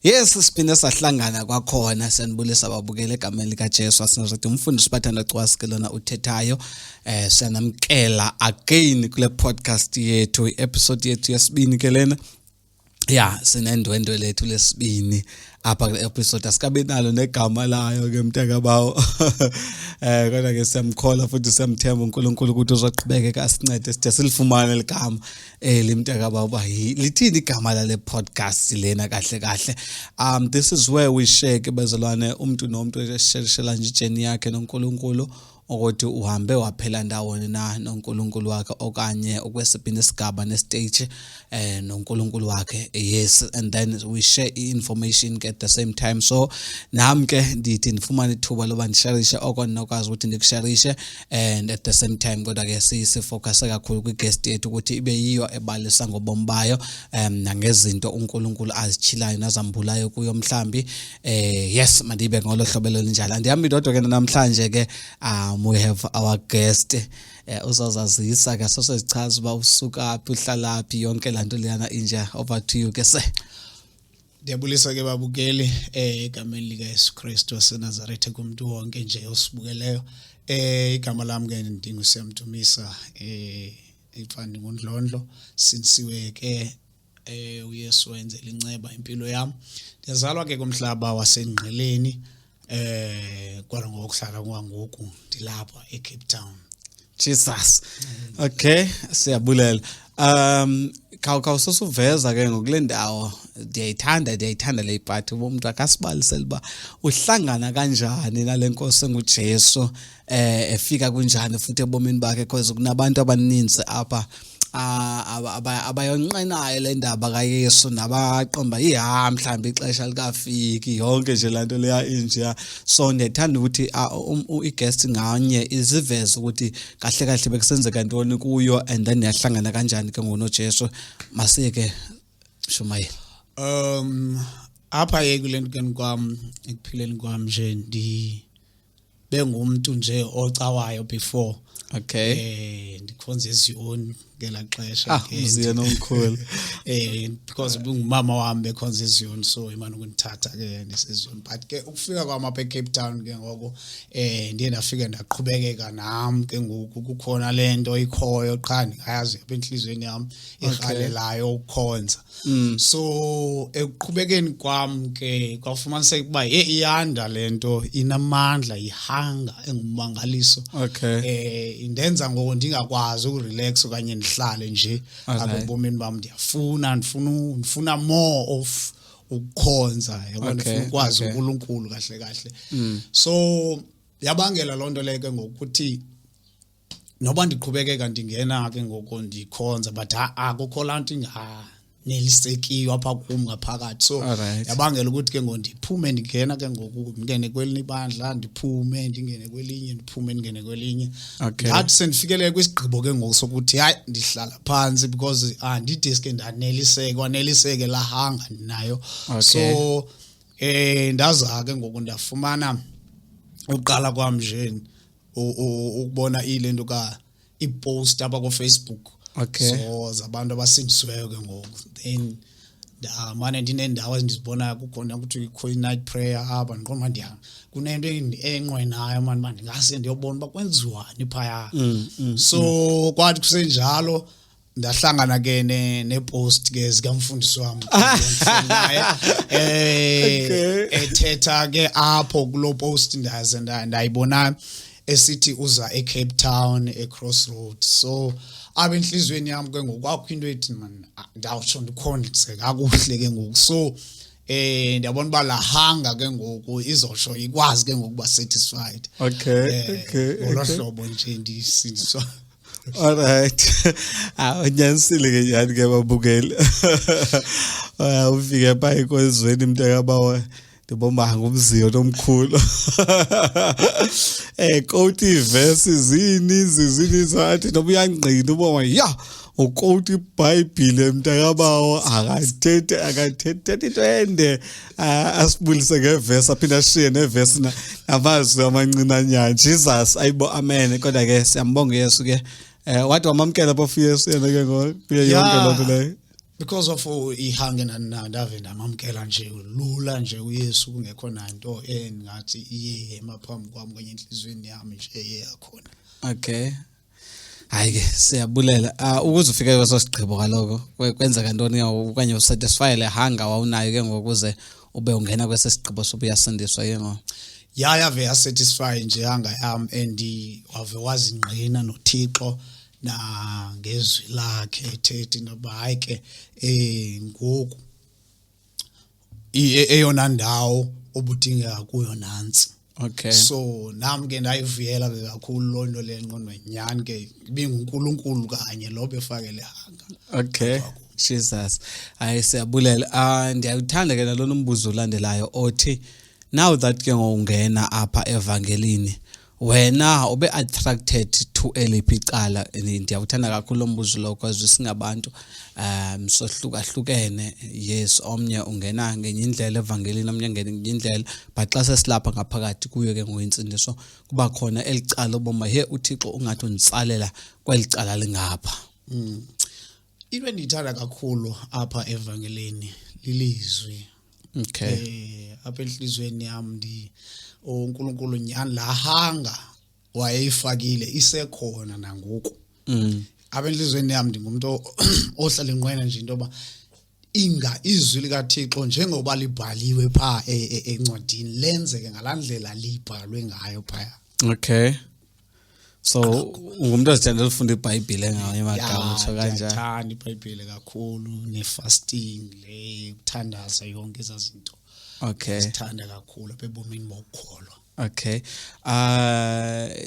Yes, siphinde sahlangana kwakhona. Siyanibulisa babukele egameni likaJesu waseNazaretha. Umfundisi Bathanda Cwasi ke lona uthethayo. Siyanamkela again kule podcast yethu, i-episode yethu yesibini ke lena. Ya, sinendwendwe lethu lesibini apha kule episode, asikabi nalo negama layo ke, mntakabawo. Kodwa ke siyamkhola futhi siyamthemba uNkulunkulu ukuthi uzoqhubeka asincede side silifumane ligama eli, mntakabawo, uba lithini igama lale podcast lena kahle kahle. This is where we share ke, bazalwane, umuntu nomuntu esherishela nje i-journey yakhe noNkulunkulu, ukuthi uhambe waphela ndawoni na noNkulunkulu wakhe, okanye okwesiphi nesigaba ne-stage noNkulunkulu wakhe. Yes, and then we share i-information ke at the same time. So nami ke ndithi ndifumane ithuba loba ndisharishe oko ndinokwazi ukuthi ndikusharishe, and at the same time kodwa ke sifocuse kakhulu kwi-guest yethu ukuthi ibe yiyo ebalisa ngobomi bayo nangezinto uNkulunkulu azityhilayo nazambulayo kuyo mhlambi. Yes, mandibe ngolo hlobo elinjalo. Andihambi ndodwa ke namhlanje ke. We have our guest. Uzazazisa ke, sosezichaza uba usuka phi, uhlala phi, yonke laa nto leyana inje. Over to you ke se. Ndiyabulisa ke babukeli egameni lika Yesu Kristu waseNazaretha kumuntu wonke nje osibukeleyo. Igama lami ke ndinguSiyamdumisa ifani ngundlondlo sinsiwe ke uYesu wenzela inceba impilo yami. Ndiyazalwa ke kumhlaba waseNgqeleni, kodwa ngokuhlala kwangoku ndilapha eCape Town. Jesus, okay, siyabulela. Khawususuveza ke ngokule ndawo. Ndiyayithanda le part uba umuntu akasibalisele uba uhlangana kanjani nale nkosi enguJesu, efika kunjani futhi ebomini bakhe, because kunabantu abaninzi apha abayonqenayo le ndaba kaYesu nabaqomba iya mhlawumbi ixesha likafiki, yonke nje laa nto leya injeya. So ndiyayithanda ukuthi i-guest nganye iziveze ukuthi kahle kahle bekusenzeka ntoni kuyo and then yahlangana kanjani ke ngoku noJesu. Masiye ke, shumayeli. Apha ke kule nto kwam, ekuphileni kwam nje, ndi bengumuntu nje ocawayo before. Ndikhonza eZion ngelaa xesha. Ah, umziyeni omkhulu. Because bungumama wami bekhonza eZion, so imane ukundithatha ke ndiseZion, but ke ukufika kwam apha eCape Town ke ngoku ndiye ndafika ndaqhubekeka nam ke ngoku kukhona le nto ikhoyo qha ndingayazi apha entliziyweni yam irhalelayo ukukhonza. So ekuqhubekeni kwam ke kwafumaniseka ukuba ye iyanda le nto, inamandla, ihanga engummangaliso. Indenza ngoku ndingakwazi ukurelax okanye ndihlale nje apha ebomini bam. Ndiyafuna, ndifuna more of ukukhonza, yabo, ndifuna ukwazi uNkulunkulu kahle kahle. So yabangela loo nto leyo ke ngokuthi noba ndiqhubekeka ndingena ke ngoku ndikhonza, but akukho laa nto inganelisekiyo apha kum ngaphakathi. So yabangela ukuthi ke ngoku ndiphume, ndingena ke ngoku ndingene kwelinye ibandla, ndiphume ndingene kwelinye, ndiphume ndingene kwelinye. Ndathi sendifikelele kwisigqibo ke ngoku sokuthi hayi, ndihlala phantsi because andideske ndaneliseke, kwaneliseke laa hunger ndinayo. So ndaza ke ngoku ndafumana uqala kwam nje ukubona ile nto ka ipost apha ku-Facebook. So zabantu abasindisiweyo ke ngoku, then ndamane ndineendawo endizibonayo kukhona ukuthi kukho i-night prayer apha. Ndiqonda uba ndiya kunento enqwenayo mani uba ndingase ndiyobona uba kwenziwani phaya. So kwathi kusenjalo ndahlangana ke nepost ke zikamfundisi wami naye ethetha ke apho kulo post, ndaze ndayibona esithi uza eCape Town eCrossroads. So abe enhliziyweni yami ke ngokwakho into ethi man, ndawutsho ndikhonze kakuhle ke ngoku. So ndiyabona uba la hunger ke ngoku izosho ikwazi ke ngokuba satisfied. Ngolo hlobo nje ndisindiswa. Alright. Ah, unyanisile ke nyhani ke babukeli. Ah, ufike pha enkonzweni, mntakabawo, ndibomba ngumziyo omkhulu. Quote iverse zininzi zininzi, athi noba uyangqina uba ya uquote iBhayibhile, mntakabawo, akathethi akathethi into ende. Ah, asibulise ngevesi aphinde ashiye nevesi namazwi amancinanyana. Jesus, ayibo, amen. Kodwa ke siyambonga uYesu ke. Wathi wamamkela phofu uYesu yena ke ngoku kuyo yonke loo nto leyo. Because of i-hunger ndave ndamamkela nje lula nje uYesu, kungekho nanto engathi iye emaphambi kwami kwenye enhliziyweni yami nje iye yakhona. Okay, hayi ke, siyabulela. Ukuze ufike kweso sigqibo kaloku kwenzeka ntoni ke ngoku, okanye usatisfy le hunger wawunayo ke ngoku ukuze ube ungena kwesi sigqibo soba uyasindiswa ke ngoku? Yave yasatisfy nje hunger yam and wave wazingqina noThixo nangezwi lakhe, ethetha into yoba hayi ke, ngoku eyona ndawo obudingeka kuyo nantsi. So nam ke ndayivuyela ke kakhulu loo nto le ngqondo, nyhani ke ibinguNkulunkulu kanye lo befake le hunger. Okay, Jesus, hayi, siyabulela. Ndiyawuthanda ke nalona umbuzo ulandelayo othi, now that ke ngokungena apha evangelini, wena ube attracted to eliphi icala? Ndiyawuthanda kakhulu lo mbuzo lo because singabantu sohlukahlukene. Yes, omnye ungena ngenye indlela evangelini, omnye ungena ngenye indlela, but xa sesilapha ngaphakathi kuyo ke ngoyintsindiso, kuba khona eli cala uboma he uThixo ungathi unditsalela kweli cala lingapha. Into endiyithanda kakhulu apha evangelini lilizwi. Apha enhliziyweni yam ndi uNkulunkulu nyhani laa hunger wayeyifakile isekhona nangoku. Apha enhliziyweni yam ndingumntu ohlala enqwena nje into yoba inga izwi likaThixo njengoba libhaliwe phaa encwadini lenzeke ngalaa ndlela libhalwe ngayo phaya. Okay, so ungumntu ozithandela ufunda iBhayibhile ngamanye amagama, utsho kanjani? Ndiyathanda iBhayibhile kakhulu, ne-fasting le, ukuthandaza, yonke ezaa zinto. Sithanda kakhulu apha ebomini bokukholwa. Okay,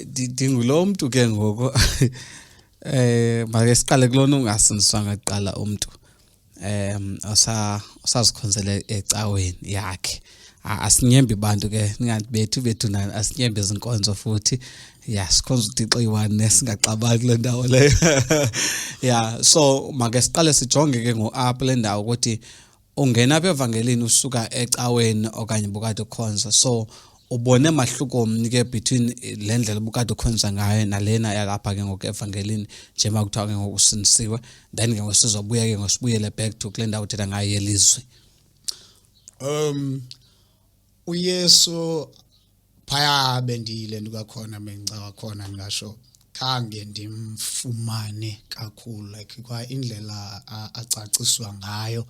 ndingulo mntu ke ngoku, make siqale kulona ungasindiswanga kuqala, umntu osazikhonzele ecaweni yakhe. Asinyembi bantu ke, ningathi bethu bethu nani, asinyembi izinkonzo futhi ya, sikhonza uThixo iyi-one, singaxabani kule ndawo leyo ya. So make siqale sijonge ke ngo-apha le ndawo ukuthi ungena apha evangelini usuka ecaweni okanye bukade ukhonza, so ubone mahluko mni ke between le ndlela ubukade ukhonza ngayo nalena yalapha ke ngoku evangelini, njengoba kuthiwa ke ngoku usindisiwe? Then ke ngoku sizobuya ke ngoku sibuyele back to kule ndawo uthetha ngayo yelizwi. uYesu phaya bendiyile nto kakhona, bengicawa khona, ndingasho khange ndimfumane kakhulu, like kwa indlela acaciswa ngayo.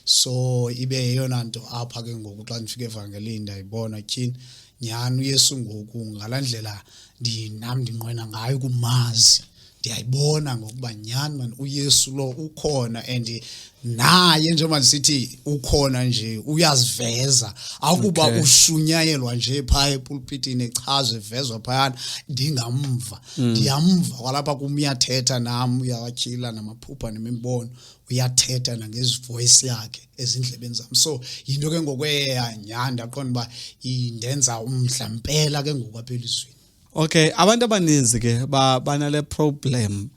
So ibe yeyona nto apha ke ngoku xa ndifika evangelini ndayibona, tyhini, nyhani uYesu ngoku ngalaa ndlela ndinam ndinqwena ngayo ukumazi, ndiyayibona ngokuba nyhani man uYesu lo ukhona and naye njengoba ndisithi ukhona nje uyaziveza, akuba ushunyayelwa nje phaa epulpitini, echazwe, evezwa phayana, ndingamva, ndiyamva kwalapha kum, uyathetha nam, uyawatyhila namaphupha nemibono, uyathetha nangezivoice yakhe ezindlebeni zam. So yinto ke ngokweya nyhani ndaqonda uba indenza umdla mpela ke ngoku apha elizweni. Okay, abantu abaninzi ke banale problem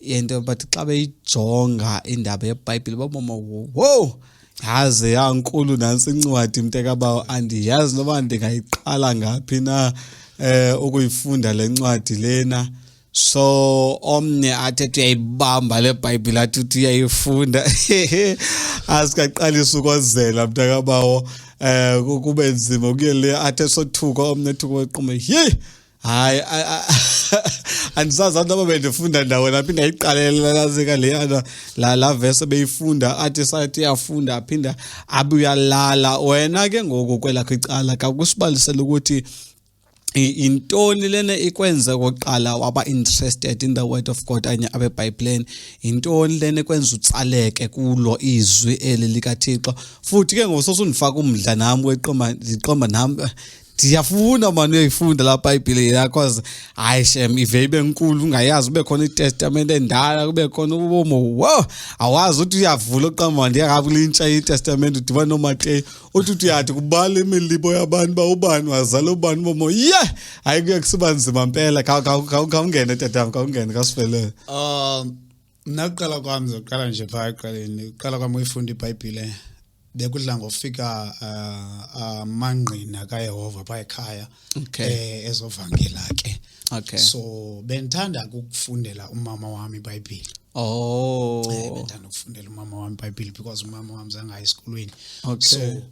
yento, but xa beyijonga indaba yeBhayibhile babona, "Wow, yaze yankulu nantsi incwadi mntekabawo, andiyazi noba ndingayiqala ngaphi na ukuyifunda le ncwadi lena." So omnye athi ethi uyayibamba le Bhayibhile, athi uthi uyayifunda, asikaqalisa ukozela mntakabawo, kube nzima kuye le, athi esothuka omnye, ethuka wequme, "Yeyi, hayi, andisazi noba bendifunda ndawoni." Aphinda ayiqalelela lasika leyana la verse beyifunda, athi sathi uyafunda, aphinda abe uyalala. Wena ke ngoku kwelakho icala, kakusibalisele ukuthi intoni lena ikwenze kokuqala waba interested in the word of God anye abe eBhayibheleni? Intoni lena ekwenza utsaleke kulo izwi eli likaThixo? Futhi ke ngoku sosundifaka umdla nami weqoma, ndiqomba nami ndiyafuna mani uyayifunda laa Bhayibhile yela, cause hayi shem, ive ibe nkulu, ungayazi, kube khona itestamente endala, kube khona ubomo, wo awazi uthi uyavula uqamba ndiya kulintsha itestamente, udibana nooMateyu, uthi uyathi kubala imilibo yabantu uba ubani wazala ubani, bomo ye, hayi, kuye kusiba nzima mpela. Khawungene tatam, khawungene, khawusivelele. Mna kuqala kwam, ndizoqala nje phaa ekuqaleni, uqala kwam uyifunda iBhayibhile bekudla ngofika amangqina kaYehova phaa ekhaya ezovangela ke. So bendithanda ukufundela umama wami iBhayibhile. Oh. Bethanda ukufundela umama wami iBhayibheli because umama wami zange aye esikolweni. Okay. So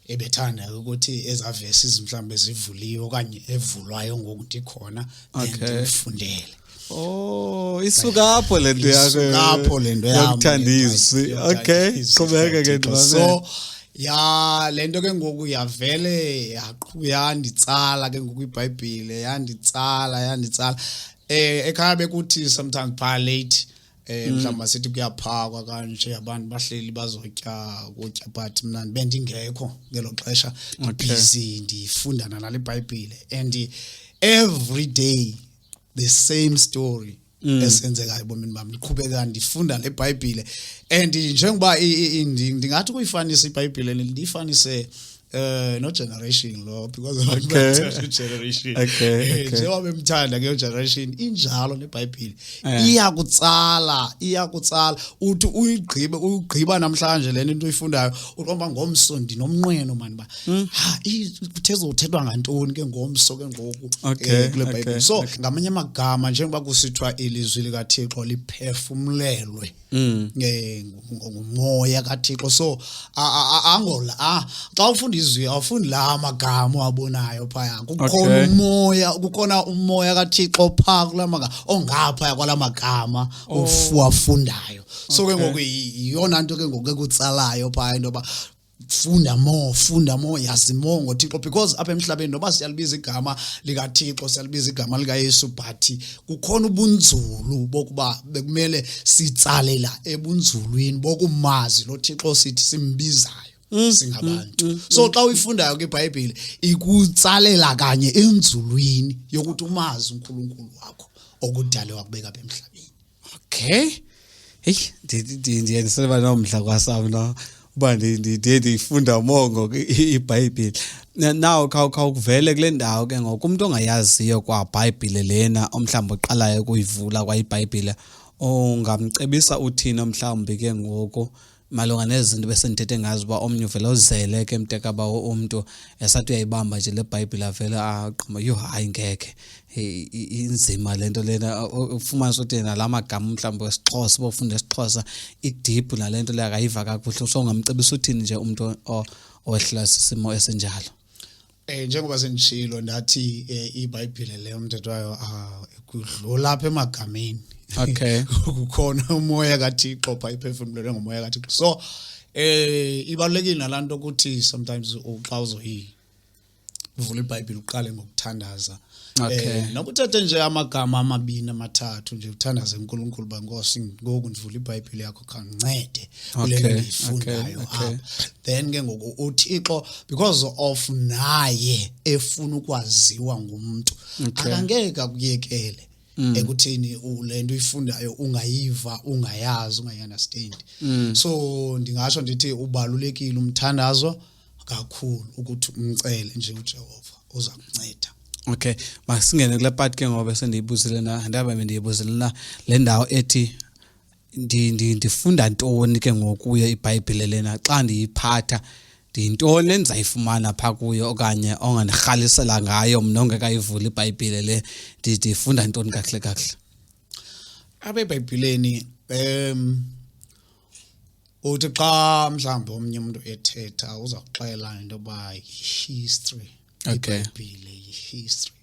ebethanda ukuthi eza verses mhlambe zivuliwe okanye evulwayo ngoku ndikhona, then ndimfundele. Oh, isuka apho le nto yakho. Isuka apho le nto yam. Yokuthanda izwi. Okay, qhubeka ke ndimamele. So ya, le nto ke ngoku yavele yanditsala ke ngoku iBhayibhile, yanditsala, yanditsala. Ekhaya bekuthi sometimes pha late, mhlawumbe sithi kuyaphakwa kanje, abantu bahleli bazotya ukutya, but mna bendingekho ngelo xesha, busy ndifundana nale iBhayibhile, and every day the same story esenzekayo ebomini bami, ndiqhubeka ndifunda le Bhayibhile. And njengoba ndingathi kuyifanisa iBhayibhile, ndiyifanise no generation lo, because abantu bayathanda generation. Njengoba bemthanda ke generation, injalo neBhayibhile. Iyakutsala, iyakutsala, uthi uyigqibe, uyigqiba namhlanje le nto uyifundayo, uqomba ngomso ndinomnqweno mani ba ha kuthe zothethwa ngantoni ke ngomso ke ngoku kule Bhayibhile. So ngamanye amagama, njengoba kusithiwa ilizwi likaThixo liphefumlelwe ngumoya kaThixo, so angola xa ufunda izwi awufundi la magama owabonayo phaya, kukhona umoya, kukhona umoya kaThixo pha kula magama ongaphaya kwala magama uwafundayo. So ke ngoku iyona nto ke ngoku ekutsalayo phaya, into yoba funda more, funda more, yazi more ngoThixo, because apha emhlabeni noba siyalibiza igama likaThixo, siyalibiza igama likaYesu, but kukhona ubunzulu bokuba bekumele sitsalela ebunzulwini bokumazi lo Thixo sithi simbizayo singabantu. So xa uyifundayo ke iBhayibhile, ikutsalela kanye enzulwini yokuthi umazi uNkulunkulu wakho okudale wakubeka apha emhlabeni. Okay. Hey, ndiye ndiseba nomdla kwasam no uba ndiye ndiyifunda more ngoku iBhayibhile. Now khawukuvele kule ndawo ke ngoku, umuntu ongayaziyo kwa Bhayibhile lena, omhlawumbi oqalayo ukuyivula kwa iBhayibhile, ungamcebisa uthini mhlawumbi ke ngoku malunga nezinto besendithethe ngazo, uba omnye uvele ozele ke mntakaba, umntu esathi uyayibamba nje le Bhayibhile avele aqoma, yho, hayi ngekhe, inzima le nto lena, ufumanise ukuthi nala magama mhlawumbi wesiXhosa, uba ufunda isiXhosa i-deep nale nto le akayiva kakuhle. So ungamcebisa uthini nje umntu owehlelwa sisimo esinjalo? Njengoba sendishilo ndathi iBhayibhile le umthetho wayo kudlula apha emagameni. Kukhona umoya kaThixo pha, iphefumlelwe ngomoya kaThixo. So ibalulekile nalanto ukuthi sometimes xa uzoyi vula iBhayibhile uqale ngokuthandaza. Nokuthethe nje amagama amabini amathathu nje, uthandaze uNkulunkulu ba Nkosi, ngoku ndivula iBhayibhile yakho, khangincede kule nto ndiyifundayo apha. Then ke ngoku uThixo, because of naye efuna ukwaziwa ngumuntu, akangeke akuyekele ekutheni le nto uyifundayo ungayiva, ungayazi, ungayi-understand. So ndingasho ndithi ubalulekile umthandazo kakhulu, ukuthi umcele nje uJehova, uza kunceda. Okay, masingene kule part ke ngoba sendiyibuzile na, ndaba bendiyibuzile na le ndawo ethi ndifunda ntoni ke ngokuyo iBhayibhile lena, xa ndiyiphatha ndiyintoni endizayifumana phaa kuyo, okanye ongandirhalisela ngayo mna ongekayivuli iBhayibhile le, ndifunda ntoni kakuhle kakuhle? Apha eBhayibhileni, uthi xa mhlawumbi omnye umuntu ethetha uza kuxela into yoba yi-history. IBhayibhile yi-history.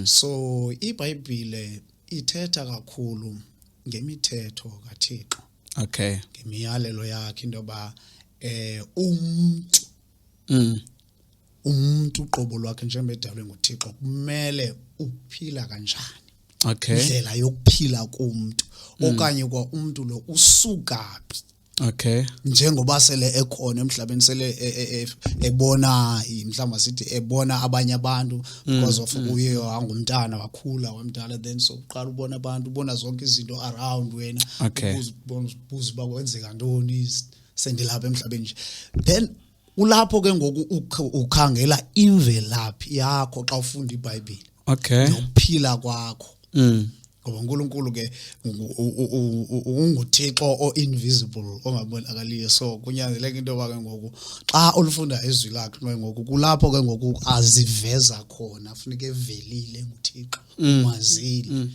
So iBhayibhile ithetha kakhulu ngemithetho kaThixo, ngemiyalelo yakhe, into yoba umuntu umuntu uqobo lwakhe njengoba edalwe nguThixo kumele uphila kanjani, indlela yokuphila kumuntu, okanye kwa umuntu lo usuka phi njengoba sele ekhona emhlabeni, sele ebona, mhlawumbe sithi ebona abanye abantu, because of uye wangumntana, wakhula wamdala, then so uqala ubona abantu, ubona zonke izinto around wena, ubuza uba kwenzeka ntoni sendilapha emhlabeni nje. Then ulapho ke ngoku ukhangela imvelaphi yakho xa ufunda iBhayibhile nokuphila kwakho, ngoba uNkulunkulu ke unguThixo o-invisible, ongabonakaliyo. So kunyanzeleka into yoba ke ngoku xa ulifunda izwi lakhe ke ngoku, kulapho ke ngoku aziveza khona, funeka evelile nguThixo, umazile.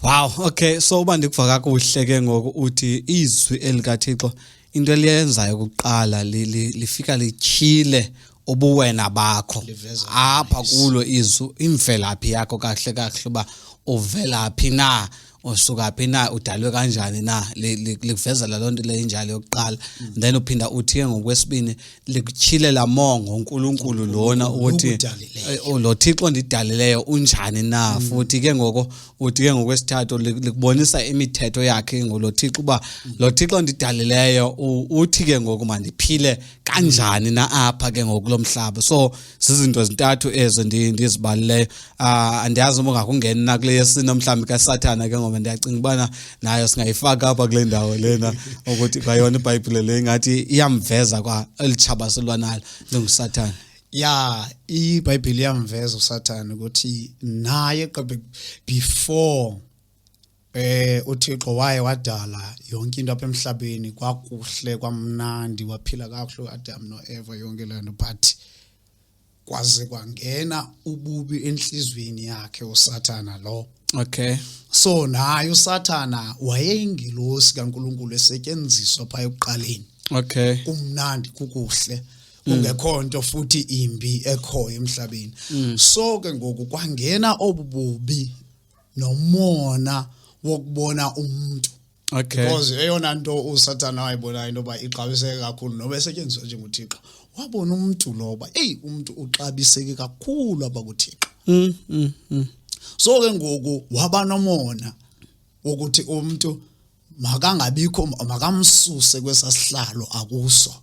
Wow, okay, so uba ndikuva kakuhle ke ngoku uthi izwi elikaThixo into eliyenzayo kuqala lifika lityhile ubuwena bakho Liveza apha kulo izwi, imvelaphi yakho kahle kahle, uba uvelaphi na, usuka phi na, udalwe kanjani na. Likuvezela loo nto leyo injalo yokuqala. Then uphinda uthi ke ngokwesibini likutyhilela more ngoNkulunkulu lona uthi Ukudalileyo. Lo Thixo ndidalileyo unjani na. Futhi ke ngoko uthi ke ngokwesithathu likubonisa imithetho yakhe ngolo Thixo, uba lo Thixo ndidalileyo uthi ke ngoku mandiphile kanjani na apha ke ngoku kulo mhlaba. So zizinto ezintathu ezo ndizibalileyo. Andiyazi uba ungakungeni na kule yesine mhlawumbi kaSathana ke, ngoba ndiyacinga ubana nayo singayifaka apha kule ndawo lena, ukuthi kwayona iBhayibhile le ingathi iyamveza kwa eli tshaba silwa nalo linguSathana. Ya, iBhayibheli iyamveza uSathana ukuthi naye qobe before uThixo waye wadala yonke into apha emhlabeni, kwakuhle, kwamnandi, waphila kakuhle uAdam noEva, yonke le nto, but kwaze kwangena ububi enhlizweni yakhe uSathana lo. So naye uSathana wayeyingelosi kaNkuluNkulu esetyenziswa phaya ekuqaleni, kumnandi, kukuhle, kungekho nto futhi imbi ekhoyo emhlabeni. So ke ngoku kwangena obububi nomona wokubona umuntu, because eyona nto uSathana wayibonayo into yoba ixabiseke kakhulu, noba esetyenziswa njengoThixo, wabona umuntu loba eyi, umuntu uxabiseke kakhulu apha kuThixo. So ke ngoku waba nomona wokuthi umuntu makangabikho, makamsuse kwesasihlalo akuso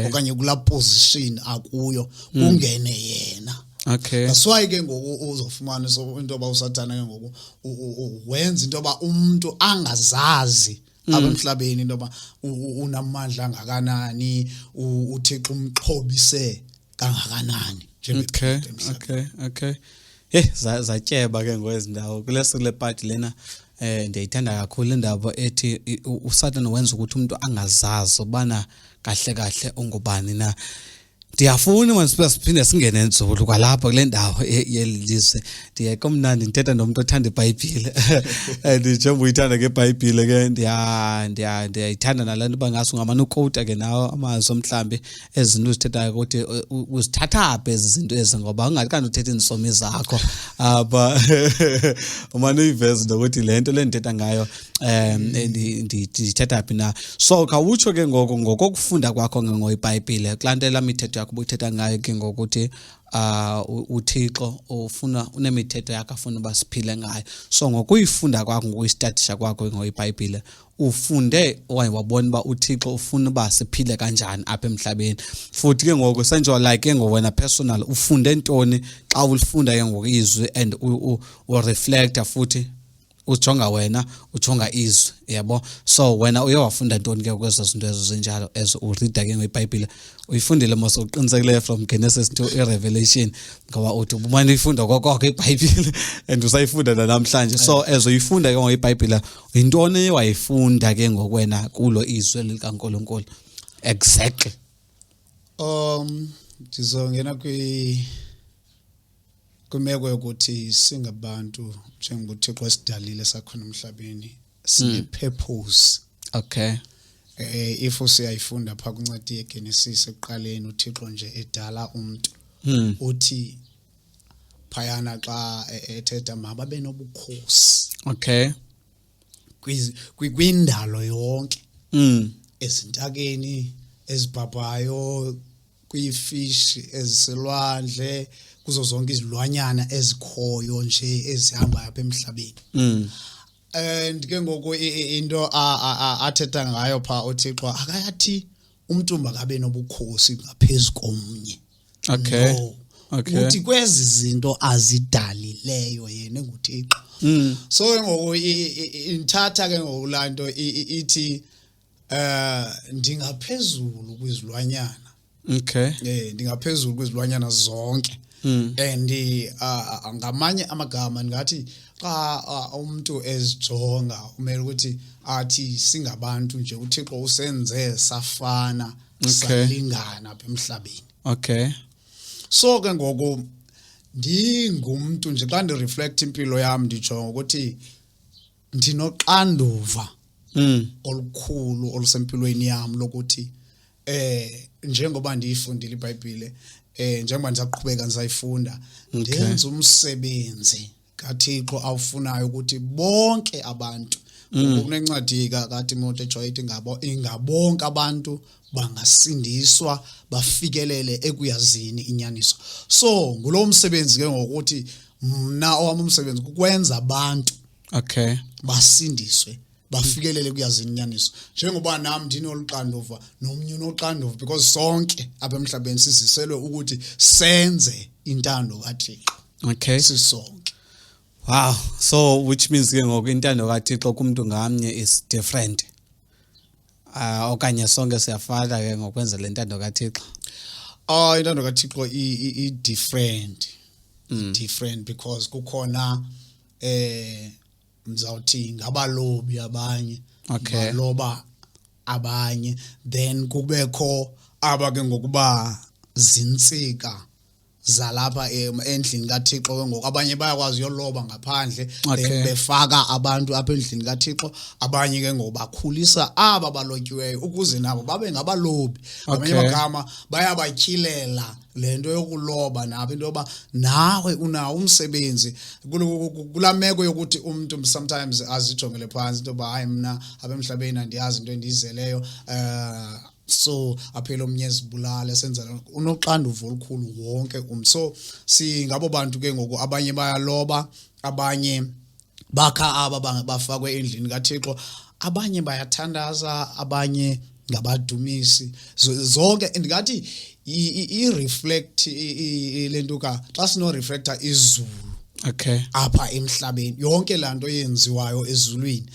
okanye kulaa position akuyo, kungene yena. That's why ke ngoku uzofumana so into yoba uSathana ke ngoku wenza into yoba umuntu angazazi apha emhlabeni into yoba unamandla angakanani, uThixo umxhobise kangakanani njengephilile emhlabeni. Okay. Hey, zatyeba ke ngokwezi ndawo. Kule part lena ndiyayithanda kakhulu indaba ethi uSathana wenza ukuthi umuntu angazazi ubana kahle kahle ungubani na. Ndiyafuna manje siphinde singene nzulu kwalapha kule ndawo yeli lizwe. Ndiye kumnandi ndithetha nomuntu othanda iBhayibhile. And njengoba uyithanda ke iBhayibhile ke, ndiyayithanda nale nto uba ngase ungamane ukowuta ke nawo amazwi mhlambi ezinto uzithethayo, ukuthi uzithatha phi ezi zinto ezi, ngoba ungathi kanti uthetha iintsomi zakho apha, umane uyiveze nokuthi le nto le ndithetha ngayo ndiyithetha phi na. So khawutsho ke ngoku ngokokufunda kwakho ke ngoIbhayibhile kulaa nto, elaa mithetho yakho ubuyithetha ngayo ke ngokuthi uThixo ufuna, unemithetho yakhe afuna uba siphile ngayo. So ngokuyifunda kwakho, ngokuyistadisha kwakho ngoIbhayibhile, ufunde okanye wabona uba uThixo ufuna uba siphile kanjani apha emhlabeni? Futhi ke ngoku sentsho like ke ngoku wena personal ufunde ntoni xa ulifunda ke ngoku izwi and ureflecta futhi ujonga wena, ujonga izwi, yabo? So wena uye wafunda ntoni ke kwezo zinto ezo zinjalo ezo urida ke ngeBhayibhile? Uyifundile mos uqinisekileyo from Genesis to iRevelation, ngoba uthi ubumane uyifunda kokoko iBhayibhile and usayifunda namhlanje. So as uyifunda ke ngoIbhayibhile, yintoni wayifunda ke ngokwena kulo izwi likaNkulunkulu exactly? Ndizongena kwimeko yokuthi singabantu, njengoThixo esidalile sakhona emhlabeni, sine purpose. If usiyayifunda pha kwincwadi yeGenesis ekuqaleni, uThixo nje edala umuntu, uthi phayana xa ethetha mababe nobukhosi kwindalo yonke, ezintakeni ezibhabhayo, kwiifish eziselwandle, kuzo zonke izilwanyana ezikhoyo nje ezihambayo apha emhlabeni. And ke ngoku into athetha ngayo pha uThixo, akayathi umuntu makabe nobukhosi ngaphezu komnye. No. Uthi kwezi zinto azidalileyo yena enguThixo. So ke ngoku inthatha ke ngoku laa nto ithi ndingaphezulu kwizilwanyana. Ndingaphezulu kwizilwanyana zonke. And ngamanye amagama ndingathi xa umuntu ezijonga, umele ukuthi athi singabantu nje uThixo usenze safana, salingana apha emhlabeni. So ke ngoku ndingumntu nje, xa ndireflect impilo yam, ndijonga ukuthi Ndinoxanduva olukhulu olusempilweni yam lokuthi njengoba ndiyifundile iBhayibhile, njengoba ndisaqhubeka ndisayifunda, ndenza umsebenzi kaThixo awufunayo ukuthi bonke abantu, kunencwadi kaTimothy ejoyite ithi ngabo ingabonke abantu bangasindiswa bafikelele ekuyazini inyaniso. So ngulo msebenzi ke ngokuthi mna owam umsebenzi kukwenza abantu basindiswe, bafikelele kuyazini inyaniso, njengoba nam ndinoluxanduva nomnye unoxanduva, because sonke apha emhlabeni siziselwe ukuthi senze intando kaThixo. Sisonke. Wow, so which means ke ngoku intando kaThixo kumuntu ngamnye is different, okanye sonke siyafana ke ngokwenza le ntando kaThixo? Ah, intando kaThixo i different, different, because kukhona mzawuthi ngabalobi abanye, baloba abanye, then kubekho aba ke ngokuba zintsika zalapha endlini kaThixo. Ke ngoku abanye bayakwazi uyoloba ngaphandle, then befaka abantu apha endlini kaThixo. Abanye ke ngoku bakhulisa aba balotyiweyo ukuze nabo babe ngabalobi ngamanye amagama, bayabatyhilela le nto yokuloba nabo, into yoba nawe unawo umsebenzi kulaa meko yokuthi umntu sometimes azijongele phantsi into yoba hayi, mna apha emhlabeni andiyazi into endiyizeleyo, so aphele omnye ezibulala senza. Unoxanduva olukhulu wonke umntu. So singabo bantu ke ngoku, abanye bayaloba, abanye bakha aba bafakwe endlini kaThixo, abanye bayathandaza, abanye ngabadumisi. Zonke ndingathi i-reflect lento ka xa sino reflecta izulu apha emhlabeni, yonke laa nto yenziwayo ezulwini.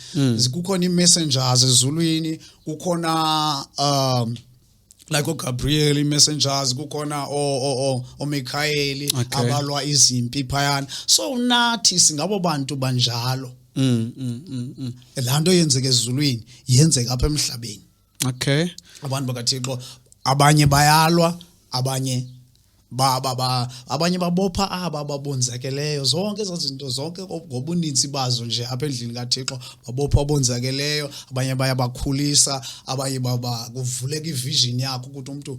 Kukhona ii-messengers ezulwini, kukhona like oGabriel, ii-messengers, kukhona oMichael abalwa izimpi phayana. So nathi singabo bantu banjalo. Laa nto yenzeka ezulwini yenzeka apha emhlabeni. Abantu bakaThixo, abanye bayalwa, abanye ba ba ba abanye babopha aba babonzakeleyo, zonke ezo zinto zonke ngobuninzi bazo nje apha endlini kaThixo. Babopha abonzakeleyo, abanye bayabakhulisa, abanye baba kuvuleka ivision yakho ukuthi umuntu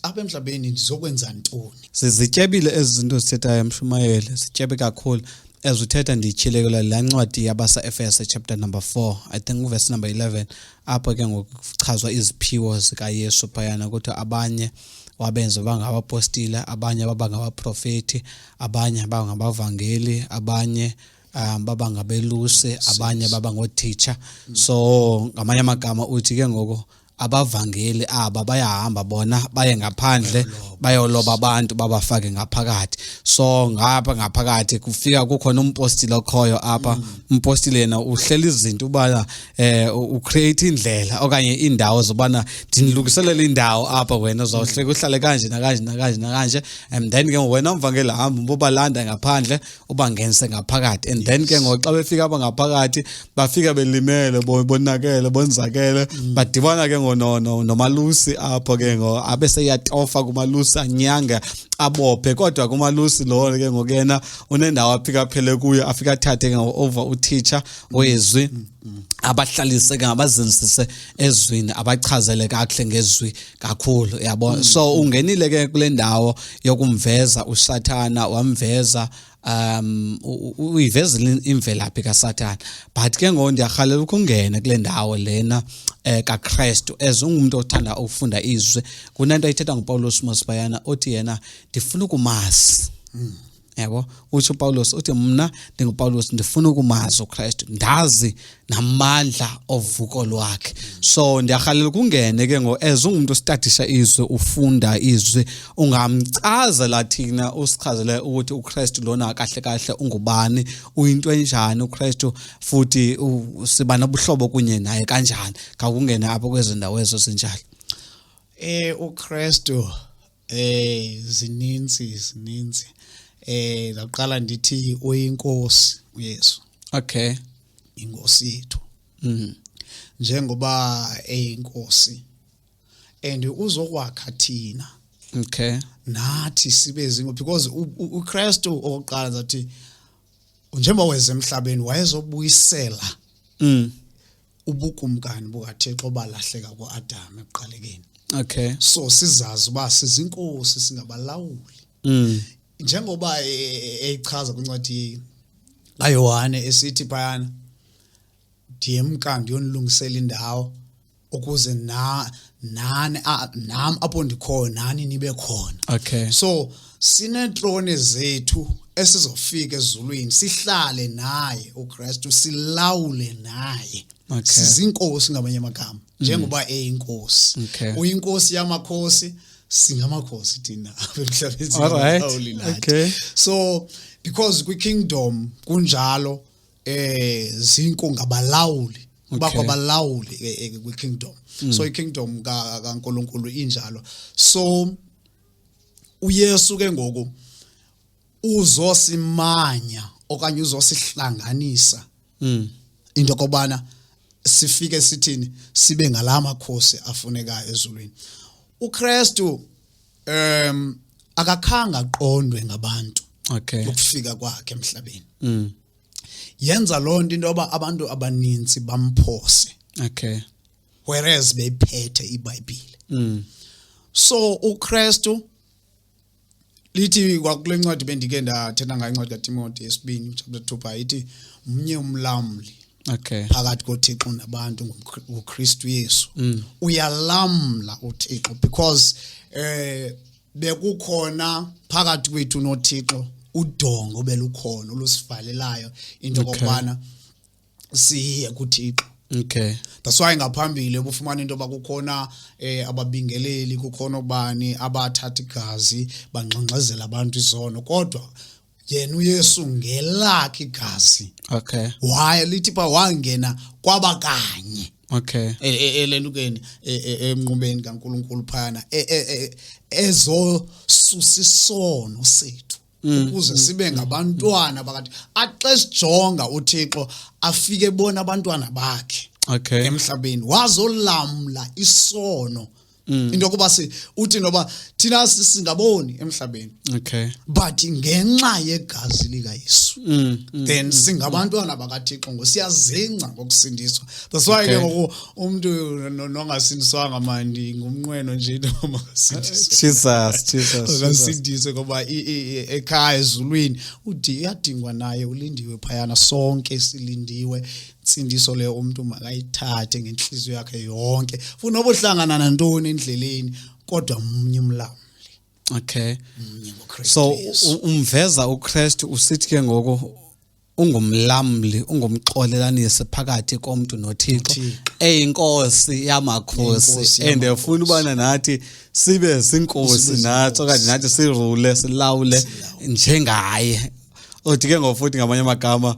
apha emhlabeni ndizokwenza ntoni. Zizityebile ezi zinto zithethayo, mshumayeli, zityebe kakhulu. As uthetha ndityhilekela laa ncwadi yabasa-Efese, chapter number 4, I think uverse number 11, apho ke ngoku kuchazwa iziphiwo zikaYesu phayana, kuthiwa abanye wabenza bangabapostile, abanye baba ngabaprofethi, abanye bangabavangeli, abanye baba ngabelusi, abanye baba ngootitsha. So ngamanye amagama uthi ke ngoku abavangeli aba bayahamba bona baye ngaphandle bayoloba abantu, babafake ngaphakathi. So ngapha ngaphakathi kufika kukhona umpostile okhoyo apha. Umpostile yena uhlela izinto ubana ucreate indlela okanye indawo zobana ndinilungiselela indawo apha, wena uzawuhleka uhlale kanje nakanje nakanje nakanje, and then ke wena mvangeli hamba ubobalanda ngaphandle ubangenise ngaphakathi. And then ke ngoku xa befika apha ngaphakathi, bafika belimele, bonakele, bonzakele, badibana ke ngo nomalusi apho ke ngo abe seyatofa kumalusi, anyange, abophe. Kodwa kumalusi lo ke ngoku yena unendawo afika aphele kuyo, afika athathe ke over uteacher wezwi, abahlalise ke, abazinzise ezwini, abachazele kakuhle ngezwi kakhulu, yabo. So ungenile ke kule ndawo yokumveza uSathana, wamveza, uyivezile imvelaphi kaSathana, but ke ngoku ndiyarhalela ukungena kule ndawo lena kaKristu. As ungumuntu othanda ukufunda izwi, kunento ayithetha nguPawulos Mosbayana, othi yena ndifuna ukumazi, yabo. Utsho uPawulos uthi mna ndinguPawulos, ndifuna ukumazi uKristu, ndazi namandla ovuko lwakhe. So ndiyarhalela ukungene ke ngo as ungumuntu ostadisha izwi, ufunda izwi, ungamchazela thina, usichazele ukuthi uKristu lona kahle kahle ungubani, uyinto enjani uKristu, futhi siba nobuhlobo kunye naye kanjani. Khawungene apho kwezo ndawo ezo zinjalo. UKristu, zininzi, zininzi. Ndaqala ndithi uyinkosi uYesu. Inkosi yethu. Njengoba eyinkosi and uzokwakha thina. Nathi sibe zingo, because uKristu okokuqala zathi njengoba weze emhlabeni wayezobuyisela Ubukumkani bukaThixo balahleka kuAdam ekuqalekeni. So sizazi uba sizinkosi, singabalawuli. Njengoba eyichaza kwincwadi kaYohane esithi phayana, "Ndiyemka ndiyonilungisela indawo ukuze na nani nam apho ndikhoyo nani nibe khona." So sineetrone zethu esizofika ezulwini, sihlale naye uKristu, silawule naye. Sizinkosi ngamanye amagama, njengoba eyinkosi. Uyinkosi yamakhosi, singamakhosi thina apha emhlabeni, singabalawuli nathi. So because kwi-kingdom kunjalo, zinko ngabalawuli, kubakho abalawuli kwi-kingdom. So i-kingdom kaNkulunkulu injalo. So uYesu ke ngoku uzosimanya okanye uzosihlanganisa into kobana sifike sithini, sibe ngalamakhosi afunekayo ezulwini. uKristu akakhanga aqondwe ngabantu ukufika kwakhe emhlabeni. Yenza loo nto into yoba abantu abaninzi bamphose, whereas beyiphethe iBhayibhile. So uKristu lithi kwakule ncwadi bendike ndathetha ngayo, incwadi kaTimothy yesibini chapter 2 pha, ithi mnye umlamli phakathi koThixo nabantu, nguKristu Yesu. Uyalamla uThixo because bekukhona phakathi kwethu noThixo udongo belukhona olusivalelayo into kokubana siye kuThixo. That's why ngaphambili ubufumana into yoba kukhona ababingeleli, kukhona obani abathatha igazi bangxengxezela abantu izono, kodwa yena uYesu ngelakhe igazi waya, lithi pha wangena kwaba kanye elelukeni emnqubeni kaNkulunkulu phana, ezosusa isono sethu ukuze sibe ngabantwana bakathi axa sijonga uThixo afike bona abantwana bakhe emhlabeni, wazolamla isono, into yokuba si uthi noba thina singaboni emhlabeni, but ngenxa yegazi likaYesu then singabantwana bakaThixo ngosiyazingca ngokusindiswa. That's why ke ngoku umuntu nongasindiswanga mandi ngumnqweno nje into makasindiswe. Jesus, Jesus, Jesus. Makasindiswe ngoba ekhaya ezulwini uthi uyadingwa naye, ulindiwe phayana, sonke silindiwe. Insindiso leyo umuntu makayithathe ngenhliziyo yakhe yonke, futhi noba uhlangana nantoni endleleni, kodwa mnye umlamli, mnye ngoKristu So Yesu. Umveza uKristu, usithi ke ngoku ungumlamli, ungumxolelanisi phakathi komntu noThixo, NoThixo. Eyinkosi yamakhosi, Eyinkosi and yamakhosi. efuna ubana nathi sibe zinkosi Sibe nathi, okanye zinkosi. nathi sirule, silawule Silawule. njengaye. Uthi ke ngofuthi ngamanye amagama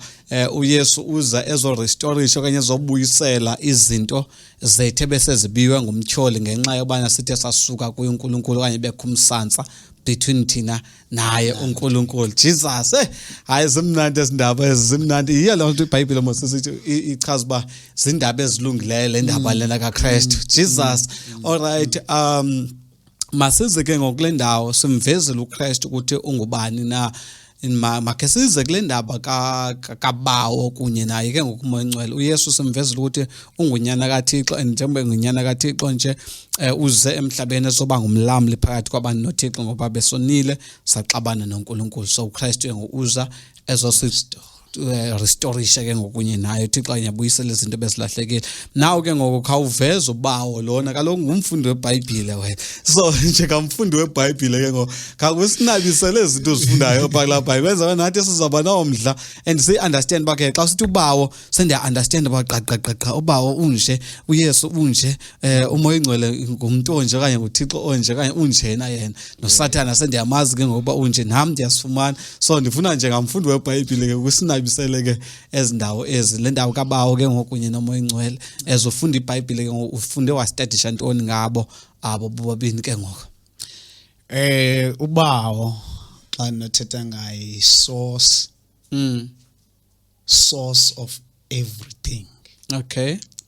uYesu uza ezorestorisha okanye ezobuyisela izinto zethu ebesezibiwe ngumtyholi ngenxa yobana sithe sasuka kuye uNkulunkulu okanye bekho umsantsa between thina naye uNkulunkulu. Jesus, hayi, zimnandi ezi ndaba, ezi zimnandi. Yiyo loo nto iBhayibhile mos isithi ichaza uba zindaba ezilungileyo le ndaba lena kaKristu. Jesus. All right, masize ke ngokule ndawo simvezele uKristu ukuthi ungubani na. Makhe size kule ndaba kaBawo kunye naye ke ngoku uMoya Oyingcwele. UYesu simvezele ukuthi ungunyana kaThixo, and njengoba engunyana kaThixo nje uze emhlabeni ezoba ngumlamli phakathi kwabantu noThixo ngoba besonile saxabana noNkulunkulu. So uKristu ke ngoku uza ezosi restorisha ke ngokunye naye uThixo, anyabuyisela izinto bezilahlekile. Nawe ke ngoku khawuveze uBawo lona, kaloku ngumfundi weBhayibhile wena. So njengamfundi weBhayibhile ke ngoku khawusinabisele izinto ozifundayo phaa kulaa Bhayibhile, benza nathi sizawuba nomdla and siyi-understand uba ke xa sithi uBawo sendiya-understand uba qa qa qa qa uBawo unje, uYesu unje, uMoya Oyingcwele ngumntu onje okanye nguThixo onje okanye unjena yena, noSathana sendiyamazi ke ngokuba unje, nam ndiyasifumana. So ndifuna njengamfundi weBhayibhile ke kusinabisele ke ezi ndawo ezi, le ndawo kaBawo ke ngokunye noMoya Oyingcwele. As ufunda iBhayibhile ke ngoku, ufunde wastadisha ntoni ngabo abo bobabini ke ngoku? UBawo xa ndinothetha ngaye, source, source of everything.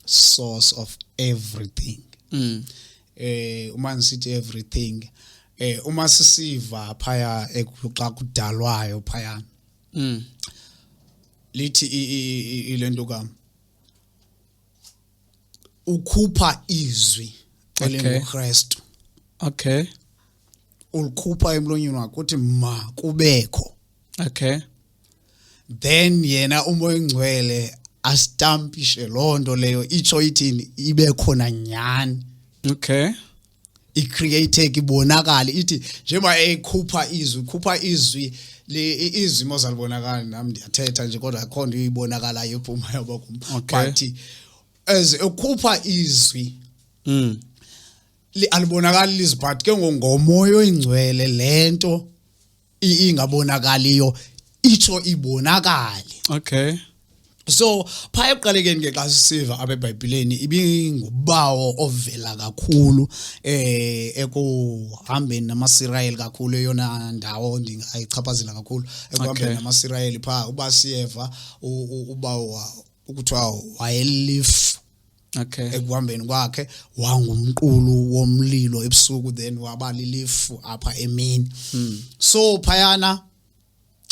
Source of everything. Uma ngisithi everything, uma sisiva phaya xa kudalwayo phaya, lithi ilento ka Ukhupha izwi elinguKristu. Ulikhupha emlonyeni wakhe, uthi ma kubekho. Then yena uMoya oNgcwele astampishe loo nto leyo, itsho ithini, ibe khona nyani. I-create, ibonakale ithi njengoba ekhupha izwi, ukhupha izwi le, izwi mozalibonakala, nami ndiyathetha nje kodwa akho nto ibonakalayo ephuma yabo kum. But as ekhupha izwi, alibonakali lizwi, but ke ngomoya oyingcwele lento ingabonakaliyo itsho ibonakale. So phaya ekuqalekeni ke, xa sisiva apha eBhayibhileni, ibingubawo ovela kakhulu ekuhambeni namaSirayeli kakhulu, eyona ndawo ndingayichaphazela kakhulu ekuhambeni namaSirayeli phaa, uba siyeva ubawo ukuthiwa wayelifu ekuhambeni kwakhe, wangumqulu womlilo ebusuku, then waba lilifu apha emini. So phayana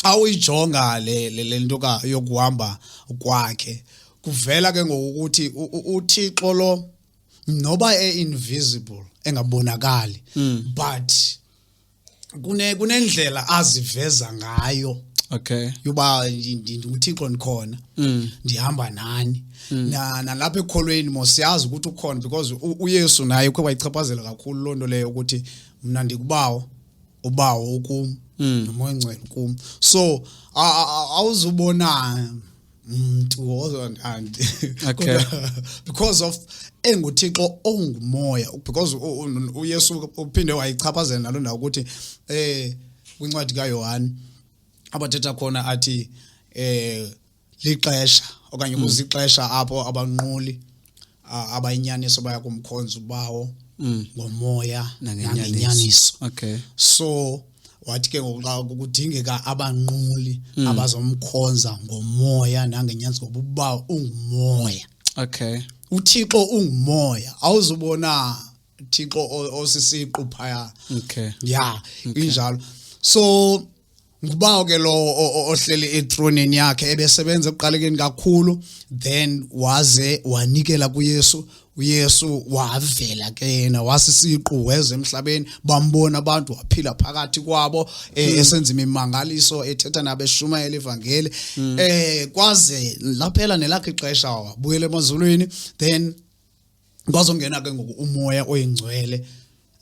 xa uyijonga le nto ka yokuhamba kwakhe, kuvela ke ngokuthi uThixo lo, noba e-invisible, engabonakali, but kunendlela aziveza ngayo yoba ndinguThixo, ndikhona, ndihamba nani. Na nalapha ekholweni mos siyazi ukuthi ukhona, because uYesu naye ukhe wayichaphazela kakhulu loo nto leyo, ukuthi mna ndikubawo, ubawo ukum, noMoya oNgcwele kum. So awuzubona mntu kodwa because of enguThixo ongumoya, because uYesu uphinde wayichaphazela naloo ndawo ukuthi kwincwadi kaYohane abathetha khona athi lixesha okanye kuzixesha apho abanquli abayinyaniso baya kumkhonza ubawo ngomoya nangenyaniso. So wathi ke ngoku xa kudingeka abanquli abazomkhonza ngomoya nangenyaniso, ngoba ubawo ungumoya. UThixo ungumoya, awuzubona Thixo osisiqu phaya. Ya, injalo. So ngubawo ke lo ohleli etroneni yakhe, ebesebenza ekuqalekeni kakhulu, then waze wanikela kuYesu. uYesu wavela ke yena wasisiqu, weza emhlabeni, bambona abantu, waphila phakathi kwabo, esenza imimangaliso, ethetha nabo, eshumayela ivangeli, kwaze laphela nelakhe ixesha, wabuyela emazulwini. Then kwazongena ke ngoku uMoya oyiNgcwele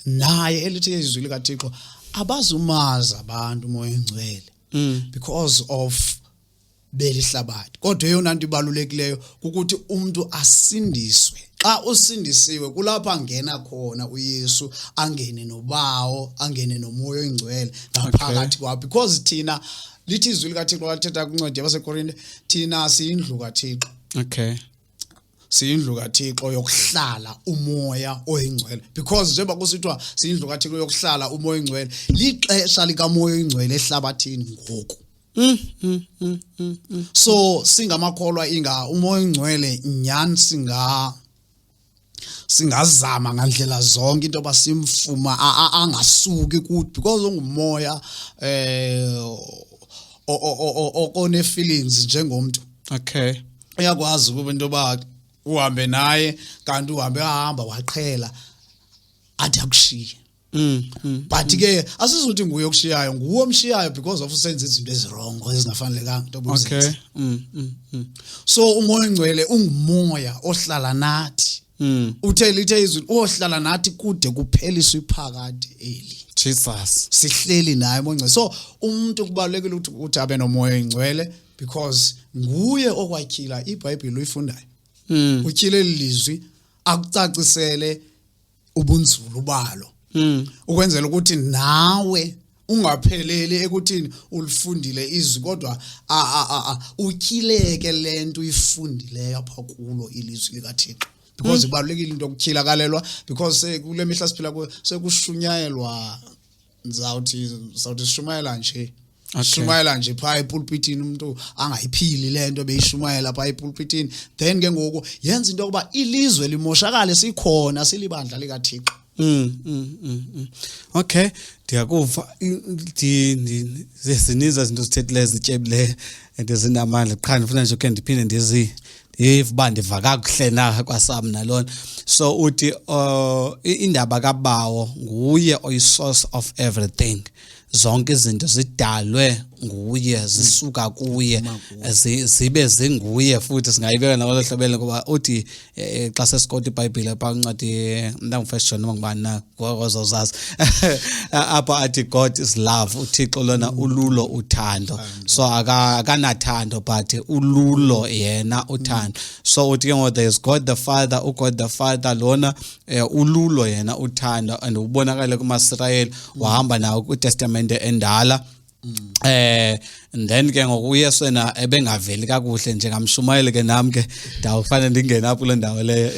naye, elithi izwi likaThixo abazumazi abantu uMoya oyiNgcwele because of belihlabathi. Kodwa eyona nto ibalulekileyo kukuthi umuntu asindiswe. Xa usindisiwe, kulapho angena khona uYesu, angene nobawo, angene noMoya oyiNgcwele ngaphakathi kwakho, because thina, lithi izwi likaThixo alithetha kwincwadi yabaseKorinte, thina siyindlu kaThixo. Siyindlu kaThixo yokuhlala uMoya oyiNgcwele, because njengoba kusithiwa siyindlu kaThixo yokuhlala uMoya oyiNgcwele, lixesha likaMoya oyiNgcwele ehlabathini ngoku. So singamakholwa, inga uMoya oyiNgcwele nyani singazama ngandlela zonke into basimfuma angasuki kuthi, because ungumoya okone feelings njengomuntu. Uyakwazi ukuba into yoba uhambe naye, kanti uhambe ahamba waqhela, athi akushiye. But ke asizuthi nguye okushiyayo, nguwe omshiyayo because of usenza izinto ezi-wrong ezingafanelekanga into yoba uzenze. So uMoya oNgcwele ungumoya ohlala nathi. Uthe, lithe izwi, ohlala nathi kude kupheliswe iphakade eli. Jesus. Sihleli naye uMoya oNgcwele. So umuntu kubalulekile ukuthi abe noMoya oNgcwele, because nguye okwatyhila iBhayibheli uyifundayo. Utyhile lizwi, akucacisele ubunzulu balo, ukwenzela ukuthi nawe ungapheleli ekuthini ulifundile izwi, kodwa utyhileke lento uyifundileyo apha kulo ilizwi likaThixo, because ibalulekile into yokutyhilakalelwa, because kule mihla siphila kuyo sekushunyayelwa, ndizawuthi sishumayela nje. Shumayela nje phaa epulpitini, umuntu angayiphili le nto beyishumayela phaa epulpitini. Then ke ngoku yenza into yokuba ilizwe limoshakale sikhona silibandla likaThixo. Okay, ndiyakuva. Zininzi izinto zithethileyo zityebileyo and zinamandla. Qha ndifuna nje ukhe ndiphinde ndizi Ndive uba ndiva kakuhle na kwasam nalona. So uthi indaba kaBawo, nguye oyi-source of everything. Zonke izinto zidalwe nguye, zisuka kuye, zibe zinguye futhi. Singayibeka nangolo hlobo, ngoba uthi xa sesiquota iBhayibhile phaa kwincwadi ndangu-First John noma ngubani na, ngozozazi apha, athi God is love. UThixo lona ululo uthando. So akanathando, but ululo yena uthando. So uthi ke ngoku there is God the Father. UGod the Father lona ululo yena uthando, and ubonakale kumaSirayeli, wahamba nawo kwiTestamente Endala. And then ke ngoku uYesu yena ebengaveli kakuhle njengamshumayeli ke. Nam ke ndawufanele ndingene apho kule ndawo leyo,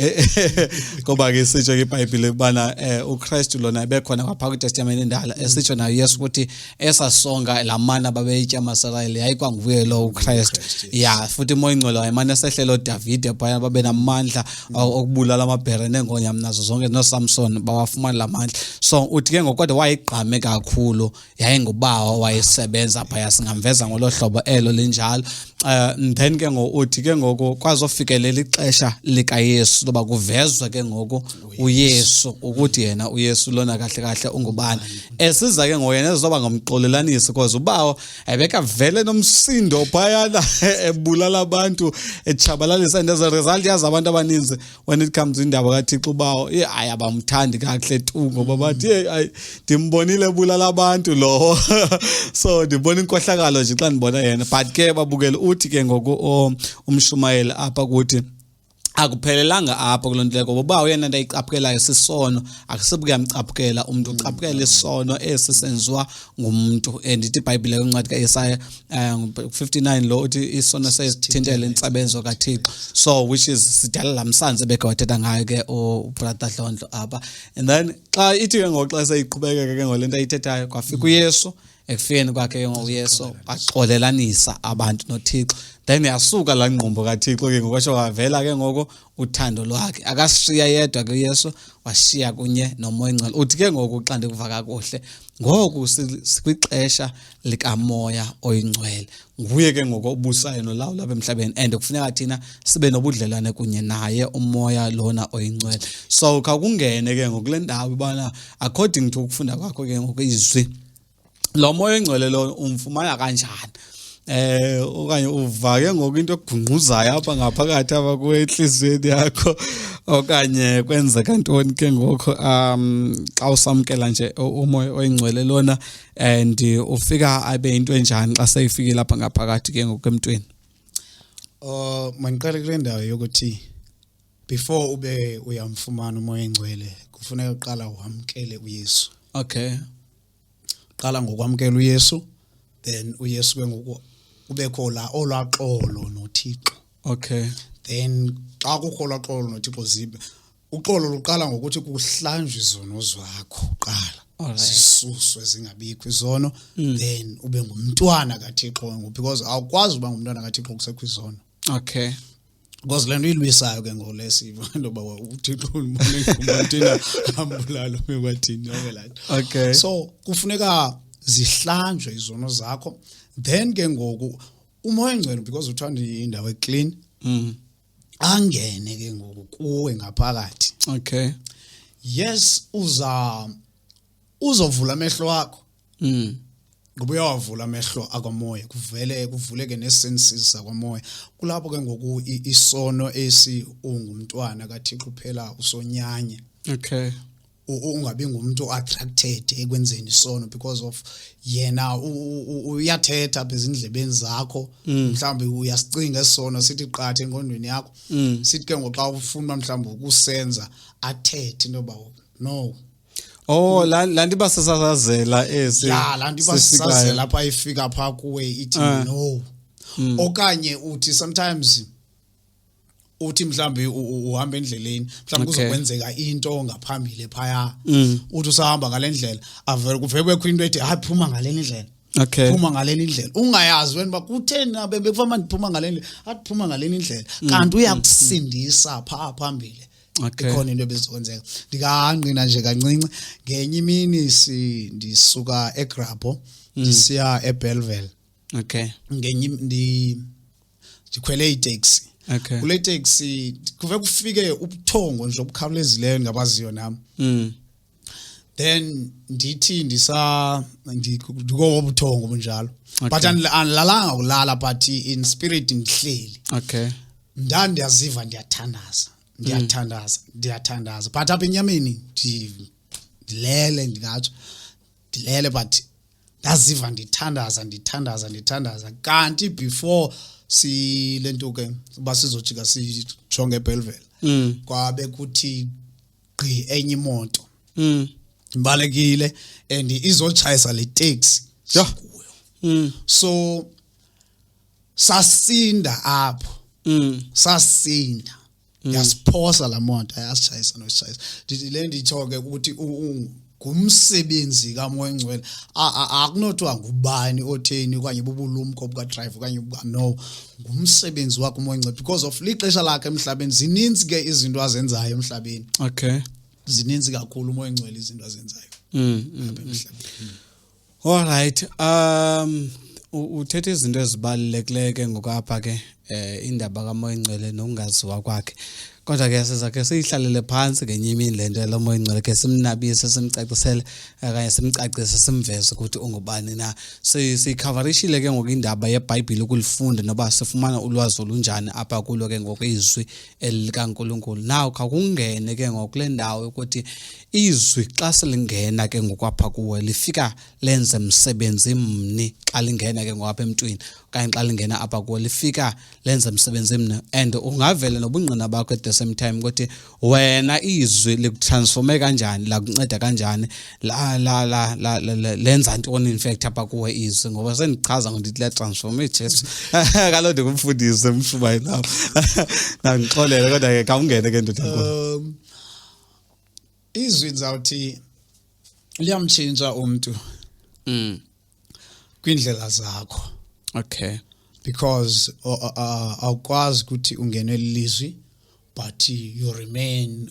ngoba ke isitsho ke iBhayibhile ubana uKristu lona ebekhona kwaphaa kwiTestamente Endala. Esitsho nayo uYesu ukuthi esasonga laa mana babeyitya amaSirayeli yayikwanguye lo uKristu. Ya, futhi uMoya Ingcwele wayemane esehlela oDavide phaya, babe namandla okubulala amabhere neengonyama nazo zonke, noSamson bawafumana la mandla. So uthi ke ngoku kodwa wayegqame kakhulu yayinguBawo, wayesebenza phaya. Singamveza ngolo hlobo elo linjalo. Then ke ngoku uthi ke ngoku kwazofikelela ixesha likaYesu loba kuvezwe ke ngoku uYesu, ukuthi yena uYesu lona kahle kahle ungubani. Esiza ke ngoku yena ezoba ngumxolelanisi, because uBawo ebekavele nomsindo phayana, ebulala abantu, etshabalalisa, and as a result, yazi abantu abaninzi when it comes to indaba kaThixo uBawo, hayi, abamthandi kakuhle tu, ngoba bathi, hey, hayi, ndimbonile ebulala abantu lo, so ndibona inkohlakalo nje xa ndibona yena. But ke babukele, uthi ke ngoku umshumayeli apha kuthi akuphelelanga apho kuloo nto leyo, ngoba uba uyena nto ayicaphukelayo sisono. Akusibi kuyamcaphukela umntu, ucaphukela isono esi senziwa ngumntu. And ithi iBhayibhile kwincwadi kaIsaya 59 lo, uthi isono sesithintela intsebenzo kaThixo. So which is sidala laa msantsi ebekhe wathetha ngayo ke uBrother Dlondlo apha. And then xa ithi ke ngoku, xa seyiqhubekeka ke ngole nto ayithethayo, kwafika uYesu. Ekufikeni kwakhe ke ngoku uYesu, baxolelanisa abantu noThixo. Then yasuka laa ngqumbo kaThixo ke ngoku, kwavela ke ngoku uthando lwakhe. Akasishiya yedwa ke uYesu, washiya kunye noMoya Ingcwele. Uthi ke ngoku, xa ndikuva kakuhle ngoku, sikwixesha likaMoya Oyingcwele. Nguye ke ngoku obusayo nolawula apha emhlabeni, and kufuneka thina sibe nobudlelwane kunye naye uMoya lona Oyingcwele. So khawukungene ke ngoku kule ndawo ubana according to ukufunda kwakho ke ngoku izwi, lo Moya Oyingcwele lo umfumana kanjani, okanye uva ke ngoku into egungquzayo apha ngaphakathi apha kuwe entliziyweni yakho, okanye kwenzeka ntoni ke ngoku xa usamkela nje uMoya Oyingcwele lona, and ufika abe into enjani xa seyifikile apha ngaphakathi ke ngoku emntwini? Mandiqale kule ndawo yokuthi before ube uyamfumana uMoya Engcwele, kufuneka uqala wamkele uYesu. Qala ngokwamkela uYesu, then uYesu ke ngoku kubekho la olwaxolo noThixo. Then xa kukho olwaxolo noThixo, zibe uxolo luqala ngokuthi kuhlanjwe izono zakho kuqala, zisuswe zingabikho izono, then ube ngumntwana kaThixo ngoku, because awukwazi uba ngumntwana kaThixo kusekho izono. Because le nto ilwisayo ke ngoku lesiva into yoba uThixo umbone ngumntina ambulala ume kwathini yonke laa nto. So kufuneka zihlanjwe izono zakho, then ke ngoku uMoya Engcwele, because uthanda indawo eclean, angene ke ngoku kuwe ngaphakathi. Yes, uza uzovula amehlo akho, ngoba uyawavula amehlo akwamoya, kuvele kuvuleke nee-senses zakwamoya. Kulapho ke ngoku isono esi ungumntwana kaThixo uphela usonyanya, ungabi ngumuntu attracted ekwenzeni isono, because of yena uyathetha apha ezindlebeni zakho. Mhlawumbi uyasicinga isono, sithi qatha engqondweni yakho, sithi ke ngoku xa ufuna mhlawumbi ukusenza, athethe into yoba no. Oh, la nto iba sisasazela esi. Ya, laa nto iba sifikayo. sisazela apha, ifika phaa kuwe ithi no. Okanye uthi sometimes, uthi mhlawumbi uhamba endleleni, mhlawumbi kuzokwenzeka into ngaphambili phaya, uthi usahamba ngale ndlela, avele kuvele kubekho into ethi, hayi, phuma ngale ndlela, phuma ngale ndlela. Ungayazi wena uba kutheni na bekufanele ndiphuma ngale ndlela, athi phuma ngale ndlela, kanti uyakusindisa phaa phambili. Ikhona into ebizokwenzeka. Ndingangqina nje kancinci. Ngenye imini ndisuka eGrabho ndisiya eBellville. Ngenye ndikhwele iteksi. Kule taxi kuve kufike ubuthongo nje obukhawulezileyo ndingabaziyo nam. Then ndithi ndisa ndikobo buthongo bunjalo, but andilalanga kulala, but in spirit ndihleli. Ndandiyaziva ndiyathandaza, ndiyathandaza, ndiyathandaza, but apha enyameni ndilele, ndingatsho ndilele, but ndaziva ndithandaza, ndithandaza, ndithandaza. Kanti before sile nto ke uba sizojika sijonge eBellville, kwabe kuthi gqi enye imoto ibalekile and izotshayisa le taxi kuyo. So sasinda apho. Sasinda, yasiphosa la moto, ayasitshayisa nositshayisa. Ndithi le nditsho ke ukuthi ngumsebenzi kaMoya Ngcwele. Akunothiwa ngubani otheni okanye bubulumko bukadrayiva okanye buka, no, ngumsebenzi wakhe uMoya Ngcwele, because of lixesha lakhe emhlabeni. Zininzi ke izinto azenzayo emhlabeni. Zininzi kakhulu uMoya Ngcwele izinto azenzayo apha emhlabeni. All right. Uthethe izinto ezibalulekileyo ke ngokwapha ke indaba kaMoya Ngcwele nokungaziwa kwakhe. Kodwa ke siza ke siyihlalele phansi ngenye imini le nto lo Moya Ngcwele, ke simnabise, simcacisele okanye simcacise, simveze ukuthi ungubani na. Siyicoverishile ke ngoku indaba yeBhayibhile, ukulifunda noba sifumana ulwazi olunjani apha kulo ke ngoku izwi elikaNkulunkulu. Now khawungene ke ngoku kule ndawo ukuthi izwi xa selingena ke ngokwapha kuwe lifika lenze msebenzi mni, xa lingena ke ngokwapha emntwini okanye xa lingena apha kuwe lifika lenze msebenzi mni, and ungavele nobungqina bakho at the same time ukuthi wena izwi likutransforme kanjani, lakunceda kanjani, la la la la lenza ntoni in fact apha kuwe izwi, ngoba sendichaza ngondithi liyatransforme. Jesu, kaloku ndikumfundise mshumayeli lapho, nangixolele, kodwa ke khawungene ke, ndoda enkulu. Izwi ndizawuthi liyamtshintsha umntu kwindlela zakho, because awukwazi ukuthi ungene lizwi but you remain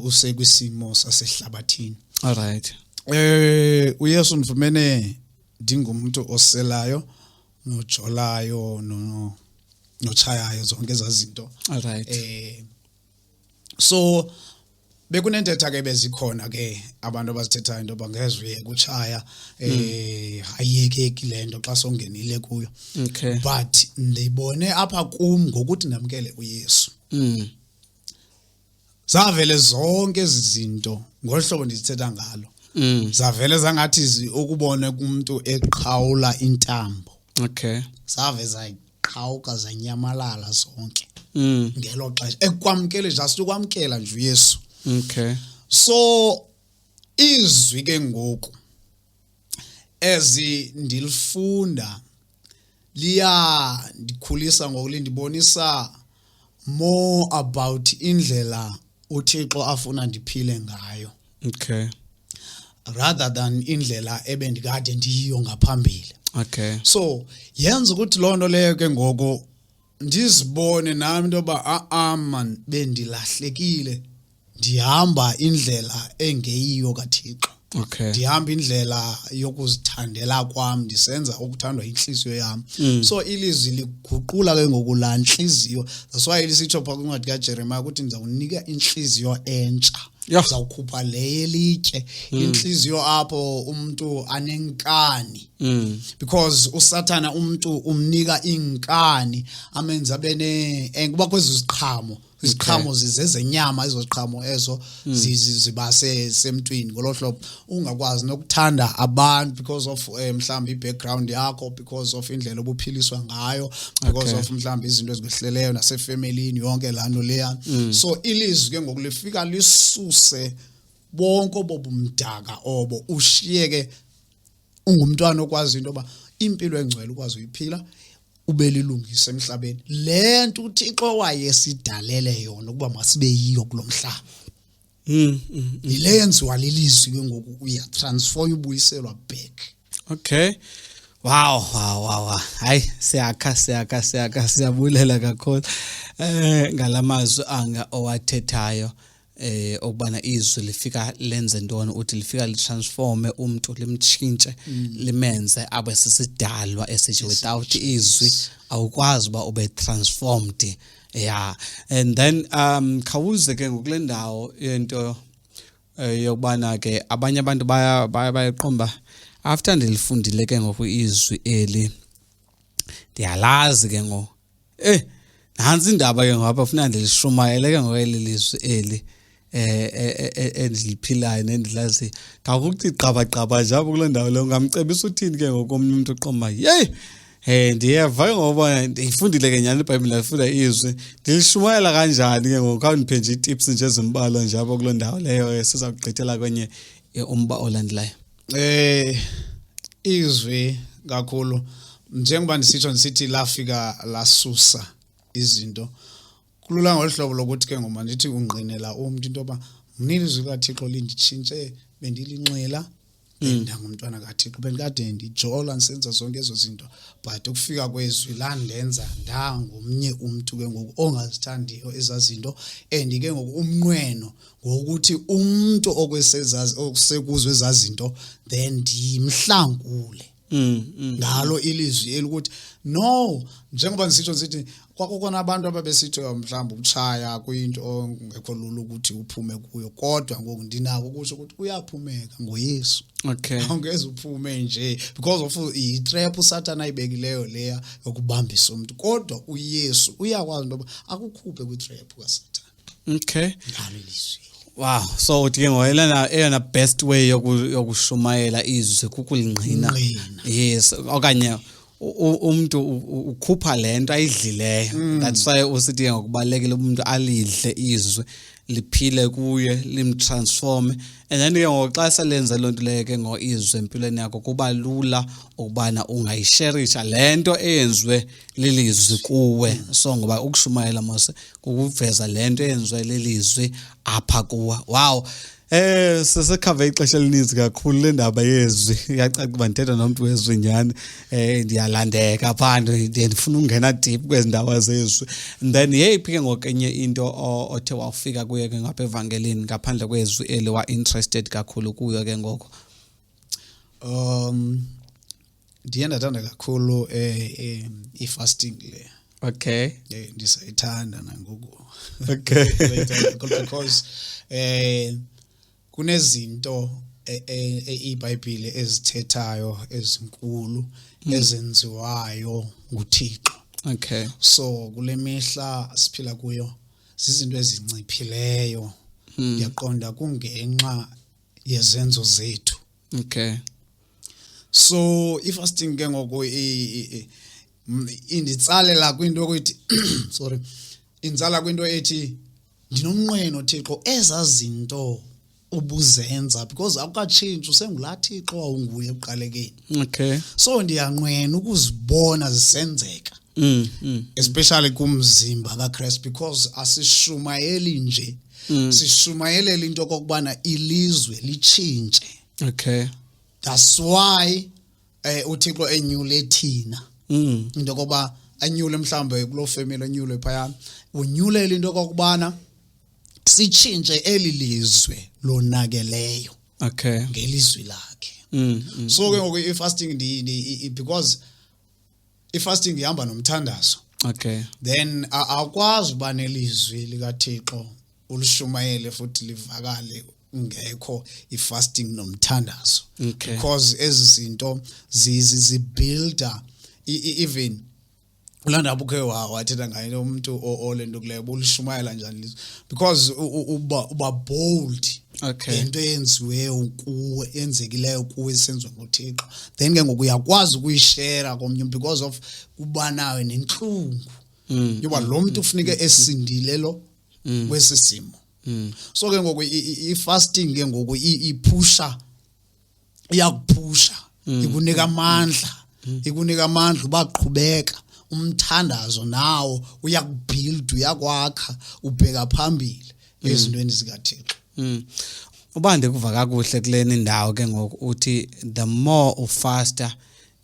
usekwisimo sasehlabathini. All right. UYesu ndifumene ndingumuntu oselayo nojolayo no nochayayo, zonke ezazinto. All right. So bekunentetha ke bezikhona ke abantu abazithethayo into yoba ngeze uye kutshaya, ayiyekeki le nto xa songenile kuyo. But ndibone apha kum ngokuthi ndamkele uYesu, zavele zonke ezi zinto ngolu hlobo ndizithetha ngalo, zavele zangathi ukubone kumuntu eqhawula intambo. Zave zaqhawuka, zanyamalala zonke ngelo xesha ekwamkele, just ukwamkela nje uYesu. So izwi ke ngoku ezi ndilifunda liya ndikhulisa ngoku, lindibonisa more about indlela uThixo afuna ndiphile ngayo rather than indlela ebendikade ndiyiyo ngaphambili. So yenza ukuthi loo nto leyo ke ngoku ndizibone nami into yoba a-a man, bendilahlekile, ndihamba indlela engeyiyo kaThixo. Ndihamba indlela yokuzithandela kwam, ndisenza okuthandwa yintliziyo yam. So ilizwi liguqula ke ngoku laa ntliziyo. That's why lisitsho phaa kwincwadi kaJeremiah ukuthi ndizawunika intliziyo entsha, ndizawukhupha le yelitye, intliziyo apho umntu anenkani, because uSathana umntu umnika iinkani, amenze abe ne kuba kwezi ziqhamo, iziqhamo zizezenyama, ezo ziqhamo ezo ziba semntwini ngolo hlobo ungakwazi nokuthanda abantu because of mhlawumbi i-background yakho, because of indlela obuphiliswa ngayo, because of mhlawumbi izinto ezikwehleleyo nasefemelini, yonke laa nto leya. So ilizwi ke ngoku lifika lisuse bonke obo bumdaka obo, ushiyeke ungumntwana okwazi into yoba impilo engcwele ukwazi uyiphila, ube lilungisa emhlabeni, le nto uThixo wayesidalele yona ukuba masibe yiyo kulo mhlaba. Yile yenziwa lilizwi ke ngoku, uyatransform, ubuyiselwa back. Okay. Wow. Hayi, siyakha, siyakha, siyakha, siyabulela kakhulu ngalamazwi anga owathethayo okubana izwi lifika lenze ntoni. Uthi lifika litransforme umuntu, limtshintshe, limenze abe sisidalwa esithi without izwi awukwazi uba ube transformed. Yeah, and then khawuze ke ngokule ndawo yento yokubana ke abanye abantu baya bayayiqomba after ndilifundile ke ngoku izwi eli, ndiyalazi ke ngoku, nantsi indaba ke ngoku apha, funeka ndilishumayele ke ngoku eli lizwi eli endiliphilayo nendilaziyo. Ngakuthi gqabagqaba nje apho kuloo ndawo leyo, ungamcebisa uthini ke ngoku omnye umntu uqomba, yeyi, ndiyeva ke ngoba ndiyifundile ke nyhani iBhayibhile, ndafunda izwi, ndilishumayela kanjani ke ngoku? Khawundiphe nje ii-tips nje ezimbalwa nje apho kuloo ndawo leyo, siza kugqithela kwenye umba olandelayo. Izwi kakhulu, njengoba ndisitsho ndisithi lafika lasusa izinto, kulula ngolu hlobo lokuthi ke ngoma ndithi ungqinela umntu into yoba mna ilizwi likaThixo linditshintshe, bendilinxila, ndangumntwana kaThixo, bendikade ndijola ndisenza zonke ezo zinto, but ukufika kwezwi landenza ndangomnye umntu ke ngoku ongazithandiyo ezaa zinto. And ke ngoku umnqweno ngokuthi umntu okusekuzo ezaa zinto, then ndimhlangule ngalo ilizwi elukuthi no, njengoba ndisitsho ndisithi kwakukona abantu ababesithi mhlawumbi ukutshaya kuyinto ongekho lula ukuthi uphume kuyo, kodwa ngoku ndinako ukusho ukuthi kuyaphumeka ngoYesu. Awungeze uphume nje because of yi-trap uSathana ayibekileyo leya yokubambisa umntu, kodwa uYesu uyakwazi into yoba akukhuphe kwi-trap kaSathana. Ngalo ilizwi. Wow, so uthi ke ngoku eyona best way yokushumayela izwi kukulingqina. Ngqina. Yes, okanye umntu ukhupha le nto ayidlileyo. That's why usithi ke ngokubalulekile umuntu alidle izwi, liphile kuye, limtransforme, and then ke ngoku xa selenze loo nto leyo ke ngoku izwi empilweni yakho, kuba lula ukubana ungayisherisha le nto eyenziwe lilizwi kuwe. So ngoba ukushumayela mose kukuveza le nto eyenziwe lilizwi apha kuwe. Wow. Sesikhave ixesha elininzi kakhulu le ndaba yezwi. Iyacaca uba ndithetha nomntu wezwi nyhani. Ndiyalandeka phaa, ndiye ndifuna ukungena deep kwezi ndaba zezwi. And then yeyiphi ke ngoku enye into othe wafika kuyo ke ngapha evangelini ngaphandle kwezwi eli wa-interested kakhulu kuyo ke ngoku? Ndiye ndathanda kakhulu i-fasting le. Ndisayithanda nangoku. Ndisayithanda kakhulu because kunezinto iBhayibhile ezithethayo ezinkulu ezenziwayo nguThixo. So kule mihla siphila kuyo zizinto ezinciphileyo. Ndiyaqonda kungenxa yezenzo zethu. So i-fasting ke ngoku inditsalela kwinto yokuthi, sorry, intsala kwinto ethi ndinomnqweno Thixo ezaa zinto ubuzenza, because awukatshintshi, usengulaa Thixo wawunguye ekuqalekeni. So ndiyanqwena ukuzibona zisenzeka. Especially kumzimba kaChrist, because asishumayeli nje. Sishumayelela into okokubana ilizwe litshintshe. That's why uThixo enyule thina. Into kokuba anyule mhlawumbe kuloo family, anyule phaya, unyulela into okokubana sitshintshe eli lizwe lonakeleyo. Ngelizwi lakhe. So ke ngoku i-fasting because i-fasting ihamba nomthandazo. Then awukwazi uba nelizwi likaThixo ulishumayele futhi livakale ngekho i-fasting nomthandazo. Because ezi zinto zibuilda even kulaa ukhe wathetha ngayo umuntu olento kuleyo bulishumayela njani lizwi, because uba bold ngento eyenziweyo kuwe, yenzekileyo kuwe, isenziwa nguThixo, then ke ngoku uyakwazi ukuyishera komnye umntu because of kuba nayo nentlungu yoba lo mntu ufuneke esindile lo kwesi simo. So ke ngoku i-fasting ke ngoku iphusha, iyakuphusha, ikunika amandla, ikunika amandla uba qhubeka. Umthandazo nawo uyakubuild, uyakwakha, ubheka phambili ezintweni zikaThixo. Uba ndikuva kakuhle kuleni ndawo ke ngoku, uthi the more ufaster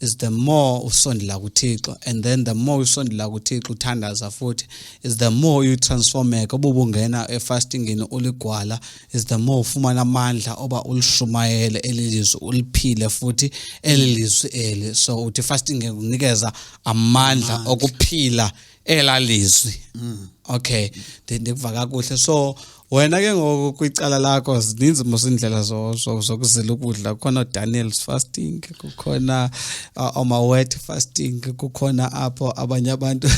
is the more usondela kuThixo, and then the more usondela kuThixo uthandaza futhi is the more you transformeka. Ububungena efastingini uligwala is the more ufumana amandla oba ulishumayele elilizwi, uliphile futhi elilizwi eli. So uthi fasting ikunikeza amandla okuphila. Elalizwi. Okay, ndikuva kakuhle. So wena ke ngoku kwicala lakho zininzi mos iindlela zokuzila ukudla. Kukhona Daniel's fasting, kukhona oma-wet fasting, kukhona apho abanye abantu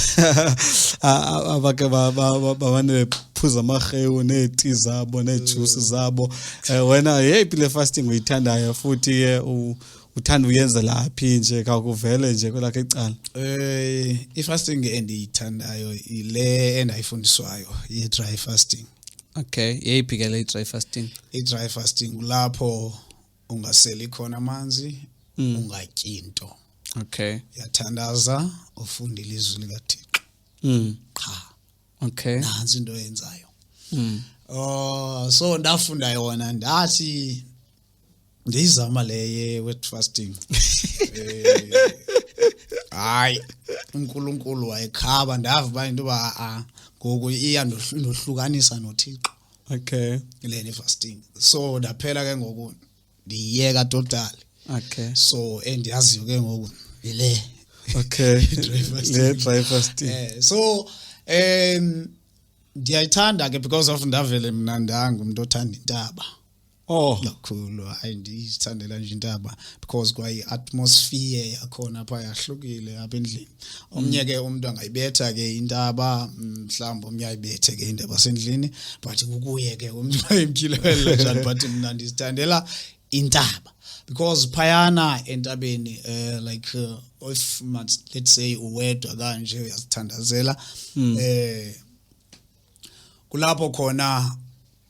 abake bamane bephuza amarhewu neeti zabo neejusi zabo. Wena yeyiphi le fasting uyithandayo, futhi ke uthanda uyenzela phi nje kakuvele nje kwelakho icala? I-fasting endiyithandayo ile endayifundiswayo, ye-dry fasting. Okay, yeyiphi ke le dry fasting? I-dry fasting kulapho ungaseli khona amanzi, ungatyi into. Uyathandaza, ufunda ilizwi likaThixo qha. Nansi into oyenzayo. Oh, so ndafunda yona, ndathi ndiyizama le ye-wet fasting. Hayi, uNkulunkulu wayekhaba, ndava uba into yoba a ngoku iyandohlukanisa noThixo lena fasting, so ndaphela ke ngoku ndiyiyeka total. So endiyaziyo ke ngoku yile dry fasting. Le dry fasting. So ndiyayithanda ke because of ndavele mna ndangumuntu othanda intaba kakhulu. Hayi, ndiyithandela nje intaba because kwa i-atmosphere yakhona pha yahlukile apha endlini. Omnye ke umuntu angayibetha ke intaba, mhlawumbi omnye ayibethe ke indaba sendlini, but kukuye ke umuntu ayimtyhilela njani, but mna ndizithandela intaba because phayana entabeni, like if let's say uwedwa kanje uyazithandazela, kulapho khona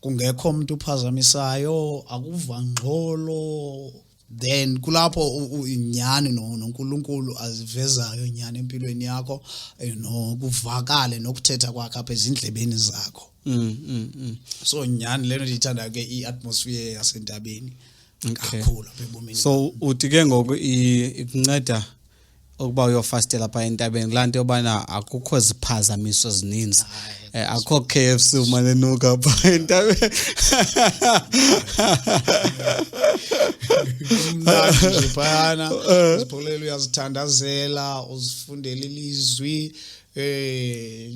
kungekho umuntu uphazamisayo, akuva ngxolo, then kulapho inyani noNkulunkulu azivezayo inyani empilweni yakho, nokuvakale nokuthetha kwakhe apha ezindlebeni zakho. So nyani lento ndiyithanda ke i-atmosphere yasentabeni kakhulu apha ebomini. So uthi ke ngoku ikunceda ukuba uyofastela phaa entabeni kulaa nto yobana akukho ziphazamiso zininzi. Akukho KFC umane enuka phaa entabeni. Kumnandi nje phayana, uzipholele, uyazithandazela, uzifundela ilizwi,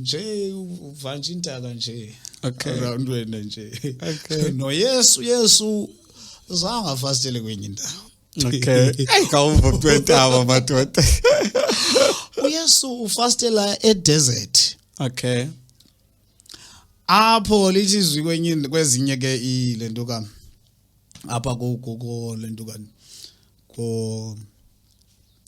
nje uva nje intaka nje around wena nje. NoYesu, Yesu zange afastele kwenye indawo. Okay, eyi, khawuva umntu wentaba, madoda. uYesu ufastela edesert. Apho lithi izwi kwenye kwezinye ke ile nto ka apha ku le nto ka ko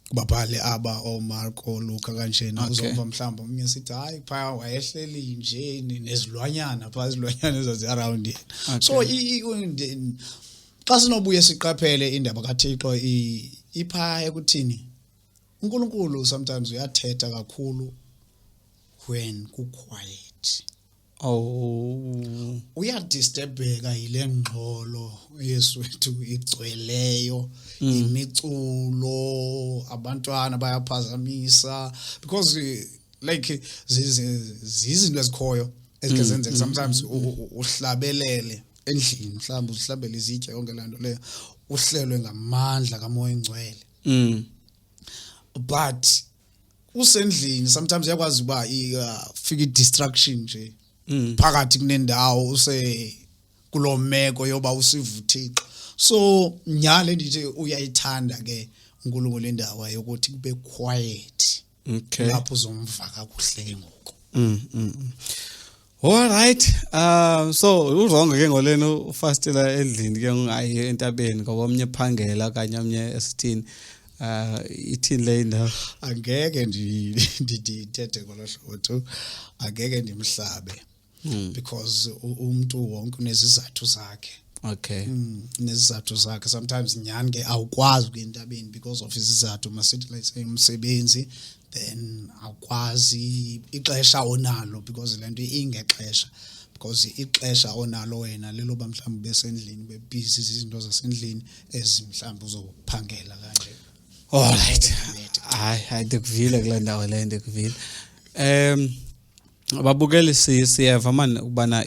kubabhali aba oMarko, Luka kanjena. Uzomva mhlawumbe omnye sithi hayi, phaya wayehleli nje nezilwanyana phaa, izilwanyana ezazi around yena. So xa sinobuye siqaphele indaba kaThixo, ipha ekuthini uNkulunkulu sometimes uyathetha kakhulu when ku-quiet. Uyadisturbeka yile ngxolo Yesu wethu igcweleyo, imiculo, abantwana bayaphazamisa, because like zizinto ezikhoyo ezikhe zenzeka. Sometimes uhlabelele endlini, mhlawumbi uzihlabele izitya, yonke laa nto leyo, uhlelwe ngamandla kaMoya Ingcwele, but usendlini sometimes uyakwazi uba fika i-distraction nje phakathi kunendawo use kuloo meko yoba usiva uThixo. So nyhani ndithi uyayithanda ke uNkulunkulu indawo yokuthi kube quiet, lapho uzomva kakuhle ke ngoku. All right. So u-wrong ke ngolena ufastela endlini ke ungayi entabeni, ngoba omnye phangela okanye omnye esithini, ithini le indawo? Angeke ndithethe ngolo hlobo tu, angeke ndimhlabe because umuntu wonke unezizathu zakhe. Nezizathu zakhe. Sometimes nyhani ke awukwazi ukuya entabeni because of izizathu, masithi let's say umsebenzi, then awukwazi ixesha onalo, because le nto ingexesha, because ixesha onalo wena leloba mhlawumbi besendlini, bebhizi zizinto zasendlini ezi, mhlawumbi uzophangela kanje. All right. Hayi, hayi, ndikuvile kule ndawo leyo, ndikuvile. Babukeli, siyeva mani ukubana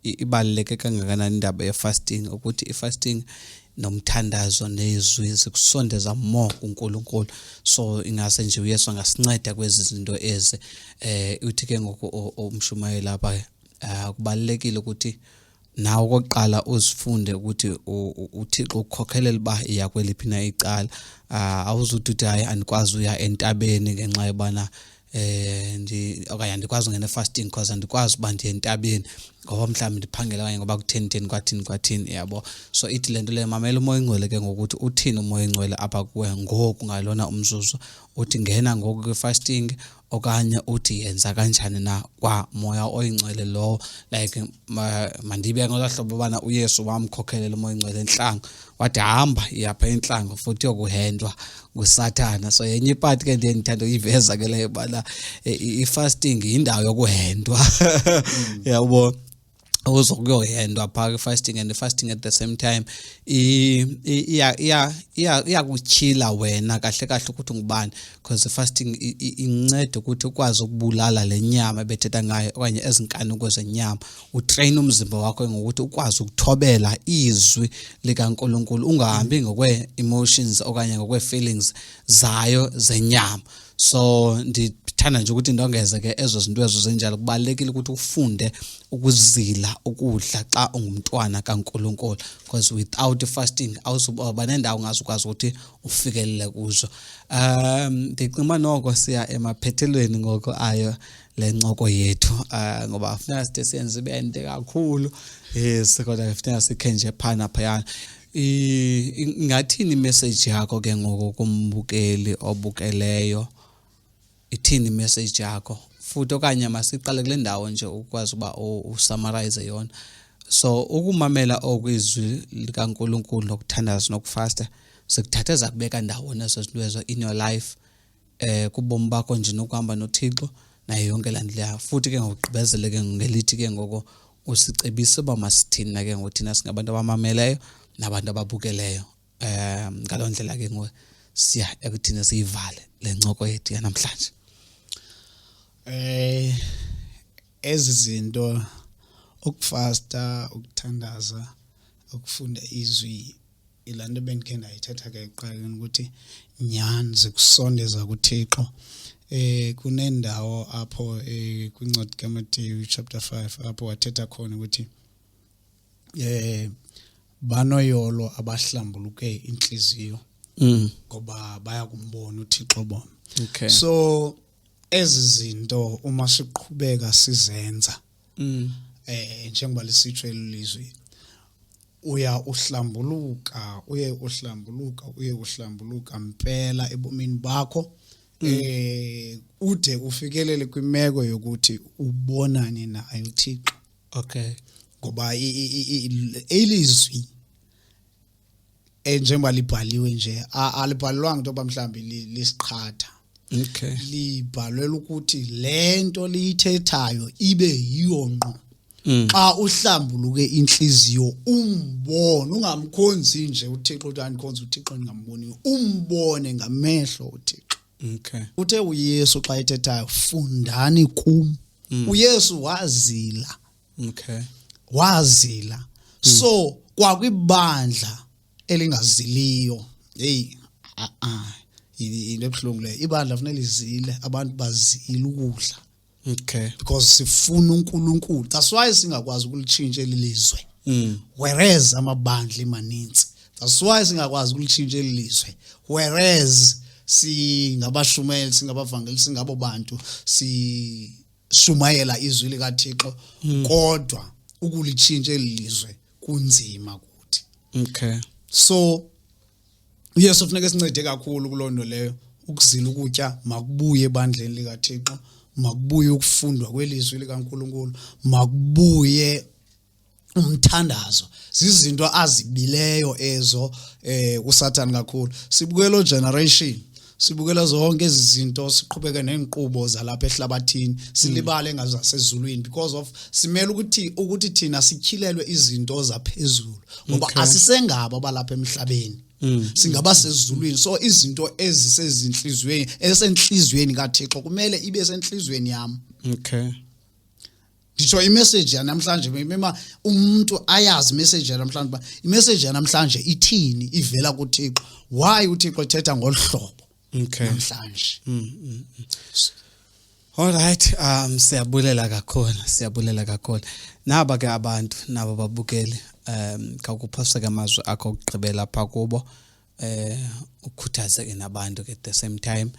ibaluleke kangakanani indaba ye-fasting, ukuthi i-fasting Nomthandazo nezwi zikusondeza more kuNkulunkulu. So ingase nje uYesu angasinceda kwezi zinto ezi. Uthi ke ngoku umshumayeli apha, kubalulekile ukuthi nawe okokuqala uzifunde ukuthi uThixo ukhokhelela uba iya kweliphi na icala. Awuzuthi uthi, "Hayi, andikwazi uya entabeni ngenxa yobana ndi okanye andikwazi ungena e-fasting because andikwazi uba ndiye entabeni ngoba mhlawumbi ndiphangela okanye ngoba kutheni theni kwathini kwathini," yabo. So ithi le nto leyo, mamela uMoya oyiNgcwele ke ngokuthi uthini uMoya oyiNgcwele apha kuwe ngoku ngalona umzuzu. Uthi ngena ngoku kwi-fasting okanye uthi yenza kanjani na kwa Moya oyiNgcwele lowo. Like mandibe ngolaa hlobo ubana uYesu wamkhokhelela uMoya oyiNgcwele entlango, wathi, "Hamba, iyapha entlango futhi yokuhendwa nguSathana." So yenye i-part ke ndiye ndithanda uyiveza ke leyo, ubana i-fasting yindawo yokuhendwa, yabo, uzokuyohendwa phaa kwi-fasting. And fasting at the same time iyakutyhila wena kahle kahle ukuthi ungubani, because fasting inceda ukuthi ukwazi ukubulala le nyama ebethetha ngayo okanye ezi nkanuko zenyama. Utreyina umzimba wakho ngokuthi ukwazi ukuthobela izwi likaNkulunkulu, ungahambi ngokwe-emotions okanye ngokwe-feelings zayo zenyama. So ndithanda nje ukuthi ndongeze ke ezo zinto ezo zinjalo. Kubalulekile ukuthi ufunde ukuzila ukudla xa ungumntwana kaNkulunkulu, because without fasting awuzuba nendawo ongazukwazi ukuthi ufikelele kuzo. Ndicinga uba noko siya emaphethelweni ngoko ayo le ncoko yethu, ngoba funeka side siyenze ibe nde kakhulu. Yes, kodwa funeka sikhe nje phaa naphayana. Ingathini i-message yakho ke ngoku kumbukeli obukeleyo? Ithini i-message yakho futhi? Okanye masiqale kule ndawo nje ukwazi uba u-summarize yona. So ukumamela okwizwi likaNkulunkulu nokuthandaza nokufasta zikuthathe zakubeka ndawoni ezo zinto ezo in your life, kubomi bakho nje nokuhamba noThixo nayo yonke laa nto leya? Futhi ke ngokugqibezele ke ngelithi ke ngoko usicebise uba masithini na ke ngoku thina singabantu abamameleyo nabantu ababukeleyo. Ngaloo ndlela ke ngoku siya ekuthini siyivale le ncoko yethu yanamhlanje. Ezi zinto, ukufasta, ukuthandaza, ukufunda izwi, ilaa nto bendikhe ndayithetha ke ekuqaleni ukuthi nyhani zikusondeza kuThixo. Kunendawo apho kwincwadi kaMateyu chapter 5 apho wathetha khona ukuthi banoyolo abahlambuluke intliziyo ngoba baya kumbona uThixo bona. So ezi zinto uma siqhubeka sizenza, njengoba lisitsho elizwi, uya uhlambuluka, uye uhlambuluka, uye uhlambuluka mpela ebomini bakho, ude ufikelele kwimeko yokuthi ubonane naye uThixo. Ngoba ilizwi, njengoba libhaliwe nje, alibhalelwanga into yoba mhlawumbi lisiqhatha. Libhalelwe ukuthi le nto liyithethayo ibe yiyo ngqo. Xa uhlambuluke inhliziyo umbone, ungamkhonzi nje uThixo uthi, "Andikhonza uThixo ndingamboniyo." Umbone ngamehlo uThixo. Uthe uYesu xa ethethayo, "Fundani kum." uYesu wazila. Wazila. So kwakwibandla elingaziliyo, hey, a a into ebuhlungu leyo. Ibandla funeka lizile, abantu bazile ukudla because sifuna uNkulunkulu. That's why singakwazi ukulitshintsha eli lizwe, whereas amabandla emaninzi. That's why singakwazi ukulitshintsha eli lizwe, whereas singabashumayeli, singabavangeli, singabo bantu sishumayela izwi likaThixo, kodwa ukulitshintsha eli lizwe kunzima kuthi. So uYesu funeka sincede kakhulu kuloo nto leyo. Ukuzila ukutya makubuye ebandleni likaThixo, makubuye ukufundwa kwelizwi likaNkulunkulu, makubuye umthandazo. Zizinto azibileyo ezo uSathane kakhulu. Sibukela generation, sibukela zonke ezi zinto, siqhubeke neenkqubo zalapha ehlabathini, silibale ngazasezulwini, because of simele ukuthi thina sityhilelwe izinto zaphezulu, ngoba asisengabo abalapha emhlabeni, singaba sezulwini. So izinto ezisezinhliziyweni, esenhliziyweni kaThixo, kumele ibe senhliziyweni yami. Nditsho imessage yanamhlanje, mema umuntu ayazi imessage yanamhlanje uba imessage yanamhlanje ithini, ivela kuThixo. Why uThixo ethetha ngolu hlobo namhlanje? All right, siyabulela kakhulu, siyabulela kakhulu. Naba ke abantu nabo babukeli, khawukuphoseke amazwi akho okugqibela pha kubo. Ukhuthaze ke nabantu ke at the same time.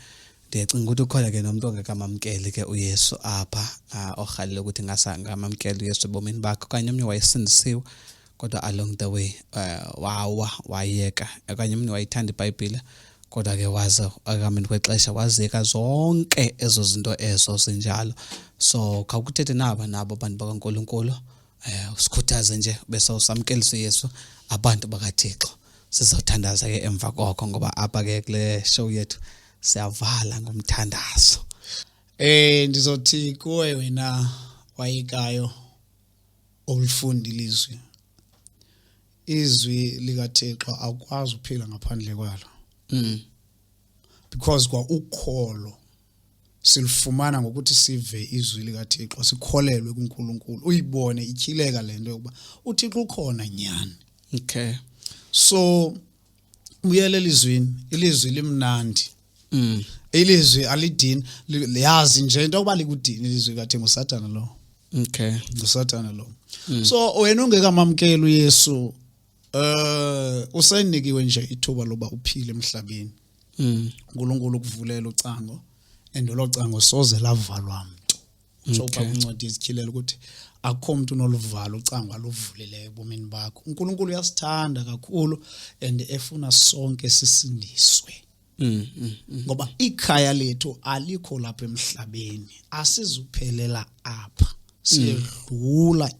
Ndiyacinga ukuthi ukhona ke nomuntu ongekamamkeli ke uYesu apha, orhalela ukuthi ngasa ngamamkeli uYesu ebomini bakhe, okanye omnye wayesindisiwe kodwa along the way wawa wayeka, okanye omnye wayithanda iBhayibhile kodwa ke waze ekuhambeni kwexesha waziyeka zonke ezo zinto ezo zinjalo. So khawukuthethe naba nabo abantu bakaNkulunkulu, usikhuthaze nje bese usamkelisa uYesu abantu bakaThixo. Sizothandaza ke emva koko, ngoba apha ke kule show yethu siyavala ngomthandazo. Ndizothi kuwe wena wayekayo olifunda ilizwi, izwi likaThixo awukwazi ukuphila ngaphandle kwalo. Because kwa ukholo silufumana ngokuthi sive izwi likaThixo, sikholelwe kuNkulunkulu, uyibone ityhileka lento yokuba uThixo ukhona nyani. So buyele elizwini, ilizwi limnandi. Ilizwi alidini, liyazi nje into yokuba likudini ilizwi likaThixo, nguSathana lo. NguSathana lo. So wena ungekamamkeli uYesu, usenikiwe nje ithuba loba uphile emhlabeni. uNkulunkulu ukuvulela ucango, and lo cango soze lavalwa mntu. Utsho kwincwadi yezityhilelo ukuthi akukho mntu unoluvala ucango aluvulileyo ebomini bakho. uNkulunkulu uyasithanda kakhulu and efuna sonke sisindiswe. Ngoba ikhaya lethu alikho lapha emhlabeni, asizuphelela apha, siyedlula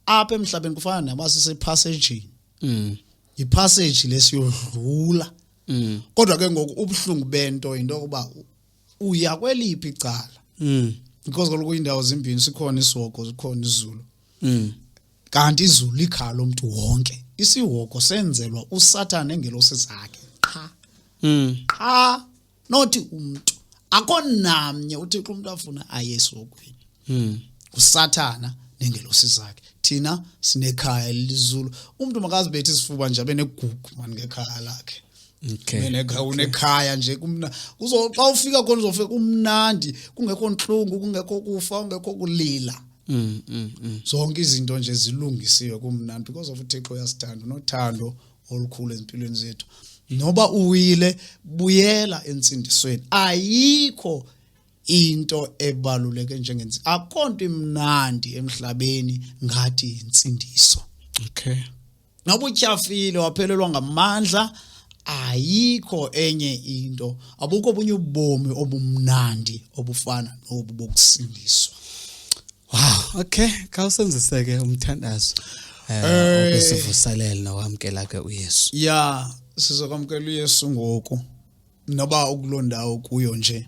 apha emhlabeni. Kufana naba sisepassagini, ipassage lesiyodlula. Kodwa ke ngoku ubuhlungu bento into yokuba uya kweliphi icala, because kaloku iindawo zimbini, sikhona isihogo, sikhona izulu. Kanti izulu likhaya lomntu wonke, isihogo senzelwa uSathane nengelosi zakhe qha. Qha, nothi umuntu akho namnye uThixo umuntu afuna aye esihogweni. USathana nengelosi zakhe. Thina sinekhaya elizulu. Umuntu makazibethe isifuba nje abe negugu mani ngekhaya lakhe. Unekhaya, unekhaya nje kumna. Uzo xa ufika khona uzofika kumnandi, kungekho ntlungu, kungekho kufa, kungekho kulila. Zonke izinto nje zilungisiwe, kumnandi because of uThixo uyasithanda, unothando olukhulu ezimpilweni zethu. Noba uwile, buyela entsindisweni. Ayikho into ebaluleke njengenzi, akho nto imnandi emhlabeni ngathi insindiso. Noba utyhafile waphelelwa ngamandla, ayikho enye into, abukho obunye ubomi obumnandi obufana nobu bokusindiswa. Wow, okay, khawusenziseke umthandazo ukusivuselela nokwamkela ke uYesu. Ya, sizokwamkela uYesu ngoku. Noba ukuloo ndawo kuyo nje,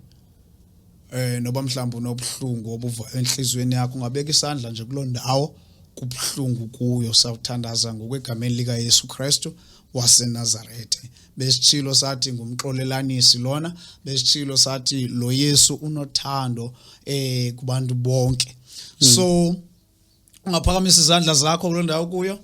noba mhlawumbe unobuhlungu obuva enhliziyweni yakho, ungabeka isandla nje kuloo ndawo kubuhlungu kuyo. Sawuthandaza ngokwegameni lika Yesu Kristu waseNazarethe. Besitshilo sathi ngumxolelanisi lona, besitshilo sathi lo Yesu unothando kubantu bonke. So ungaphakamisa izandla zakho kuloo ndawo kuyo,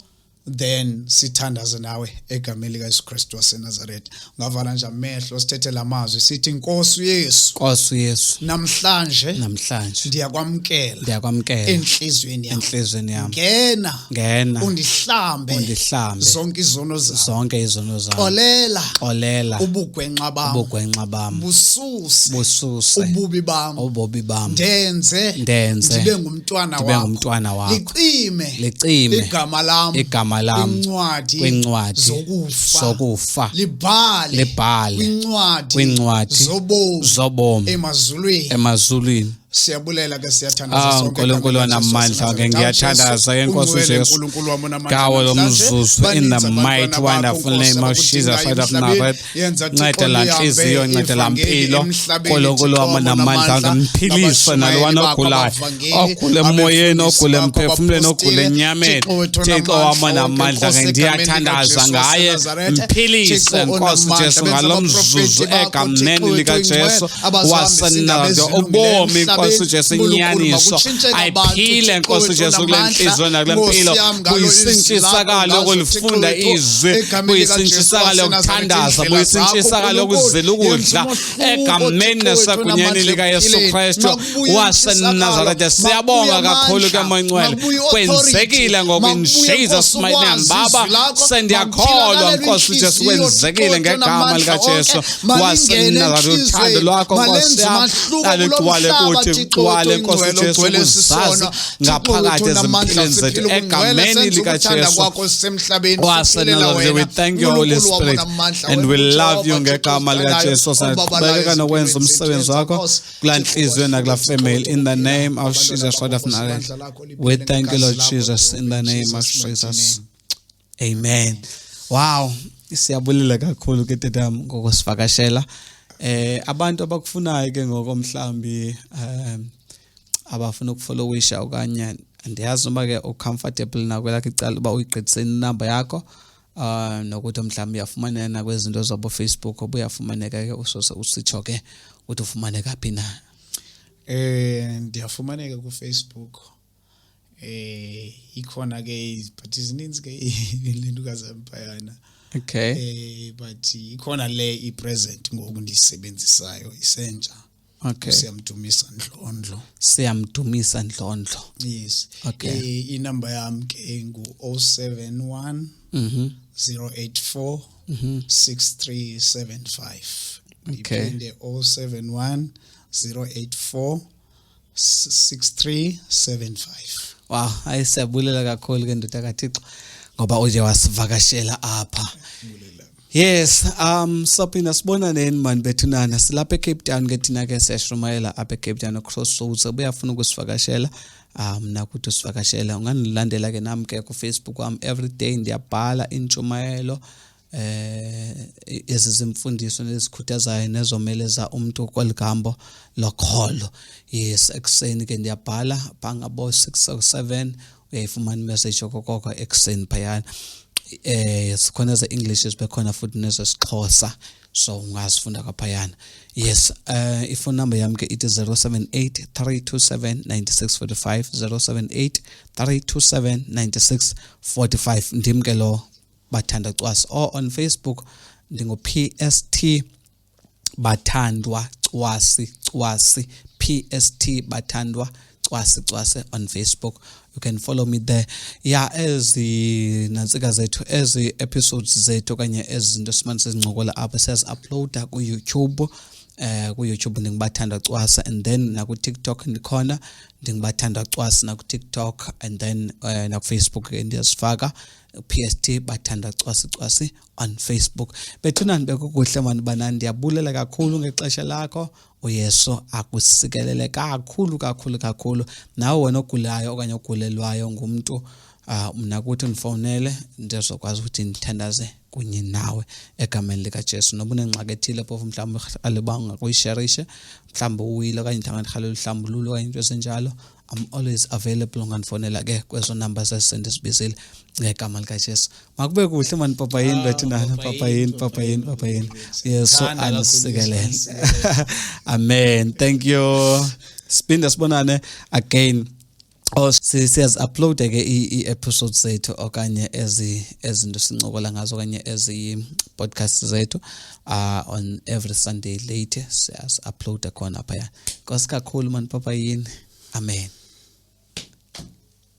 then sithandaze nawe egameni lika Yesu Kristu waseNazaretha. Ungavala nje amehlo, sithethe lamazwi, sithi Nkosi Yesu, Nkosi Yesu, namhlanje namhlanje ndiyakwamkela ndiyakwamkela enhliziyweni yami, enhliziyweni yami, ngena ngena undihlambe undihlambe zonke izono zami, zonke izono zami, xolela xolela ubugwenxa bam, ubugwenxa bam, bususe bususe ububi bam, ububi bam, ndenze ndenze ndibe ngumntwana ndibe wakho, ngumntwana wakho, licime licime igama lam igama lam kwincwadi kwincwadi zokufa, zokufa, libhale libhale kwincwadi kwincwadi zobomi zobomi emazulwini. Emazulwini. Siyabulela ke, siyathandaza Ah, sonke uNkulunkulu egameni likaJesu onamandla ke waseNazaretha. ngiyathandaza ke Nkosi Ungcwele uJesu uNkulunkulu wami onamandla ngawo lo namhlanje. mzuzu in the Baninzi abantwana mighty bakho, wonderful Nkosi, name of Jesus abakudingayo of emhlabeni. Nazareth. Yenza Thixo Nceda laa lihambe ntliziyo, nceda laa ivangeli mpilo, emhlabeni, Nkulunkulu Thixo wam onamandla, onamandla, mphilise nalowana ngabashumayeli bakho, ogulayo, abavangeli, ogula emoyeni, abefundisi ogula bakho, emphefumlweni, ogula abapostile. enyameni. Thixo wethu Thixo wam onamandla wonke, onamandla ke Nkosi, egameni ndiyathandaza likaJesu ngaye, waseNazaretha. mphilise Thixo Nkosi onamandla, Jesu benza ngalo abaprofeti mzuzu bakho, egameni Thixo wethu likaJesu oyingcwele, abazihambisa iindaba waseNazaretha. ezilungileyo Ubomi emhlabeni. Nkosi uJesu, inyaniso ayiphile, Nkosi uJesu, kule nhliziyo nakule mpilo. Buyisintshisakalo yokulifunda izwi, buyisintshisakalo yokuthandaza, buyisintshisakalo yokuzila ukudla, egameni nasegunyeni likaYesu Kristu waseNazaretha. Siyabonga kakhulu ke, Moya Ngcwele, kwenzekile ngoku, in Jesus mighty name. Baba, sendiyakholwa, Nkosi uJesu, kwenzekile ngegama likaJesu waseNazaretha. Uthando lwakho, Nkosi yami, alugcwale kuthi, ugcwale, Nkosi uJesu, ukuzazi ngaphakathi ezimpilweni zethu, egameni likaJesu waseNazaretha. We thank you, Holy Spirit, and we love you. Ngegama likaJesu siyaqhubeka nokwenza umsebenzi wakho kulaa nhliziyo nakulaa family, in the name of Jesus Christ of Nazareth. We thank you, Lord Jesus, in the name of Jesus, amen. Wow, siyabulela kakhulu ke, tatam, ngokusivakashela. Abantu abakufunayo ke ngoko, mhlambi abafuna ukufollowisha, okanye andiyazi noba ke ucomfortable nakwelakho icala uba uyigqithiseni inamba yakho, nokuthi mhlawumbi uyafumaneka nakwezinto zabo Facebook, obuyafumaneka ke, usose usitsho ke ukuthi ufumaneka phi na. Ndiyafumaneka ku Facebook. Ikhona ke, but izininzi ke lento kaZamphayana. But ikhona le i-present ngoku ndiyisebenzisayo, isentsha. Siyamdumisa Ndlondlo. Siyamdumisa Ndlondlo. Yes. Okay. Inamba yami ke ngu 071 084 6375. Ndiphinde, 071 084 6375. Wow, hayi, siyabulela kakhulu ke, ndoda kaThixo, ngoba uye wasivakashela apha. Yes, sophinda sibonaneni mani bethunana. Silapha eCape Town ke thina ke, siyashumayela apha eCape Town, Crossroads. Ubuyafuna ukusivakashela, nakuthi usivakashela, ungandilandela ke nam ke kuFacebook wam. Every day ndiyabhala intshumayelo ezi zimfundiso nezikhuthazayo nezomeleza umuntu kweligambo lokholo. Yes, ekuseni ke ndiyabhala phangabo 6 or 7, uyayifumana imessage okokoko ekuseni phayana. Sikhona ze-English, zibe khona futhi nezesixhosa, so ungazifunda kwaphayana. Yes, ifone number yami ke ithi 078 327 9645, 078 327 9645. Ndim ke lo Bathandwa Cwasi, or on Facebook ndingu PST Bathandwa Cwasi Cwasi, PST Bathandwa Cwasi Cwasi on Facebook. You can follow me there. Yeah, ezi nantsika zethu, ezi episodes zethu okanye ezi zinto simane sizincokola apha, siyazi-uploada ku-YouTube. Ku-YouTube ndinguBathandwa Cwasi, and then naku-TikTok ndikhona, ndinguBathandwa Cwasi naku-TikTok, and then naku-Facebook ke ndiyazifaka, PST Bathandwa Cwasi Cwasi on Facebook. Bethunani, bekukuhle mani banani, ndiyabulela kakhulu ngexesha lakho. UYesu akusikelele kakhulu kakhulu kakhulu. Nawe wena ogulayo okanye ogulelwayo ngumntu, mna kuthi ndifowunele, ndizokwazi ukuthi ndithandaze kunye nawe egameni likaJesu. Noba unengxaki ethile phofu, mhlawumbi urhalela uba ungakuyisherishe, mhlawumbi uwile okanye mhlawumbi ndirhalela uhlambululo okanye into ezinjalo, I'm always available. Ungandifonela ke kwezo numbers esendizibizile, ngegama likaJesu. Makube kuhle mani, papayini bethunana, papayini, papayini, papayini. Yesu anisikelele. Amen, thank you. Siphinde sibonane again. Oh, siyazi-uploada ke ii-episodes zethu okanye ezi ezinto sincokola ngazo okanye ezi podcast zethu on every Sunday late, siyazi-uploada khona phaya. Nkosi kakhulu mani, papayini. Amen.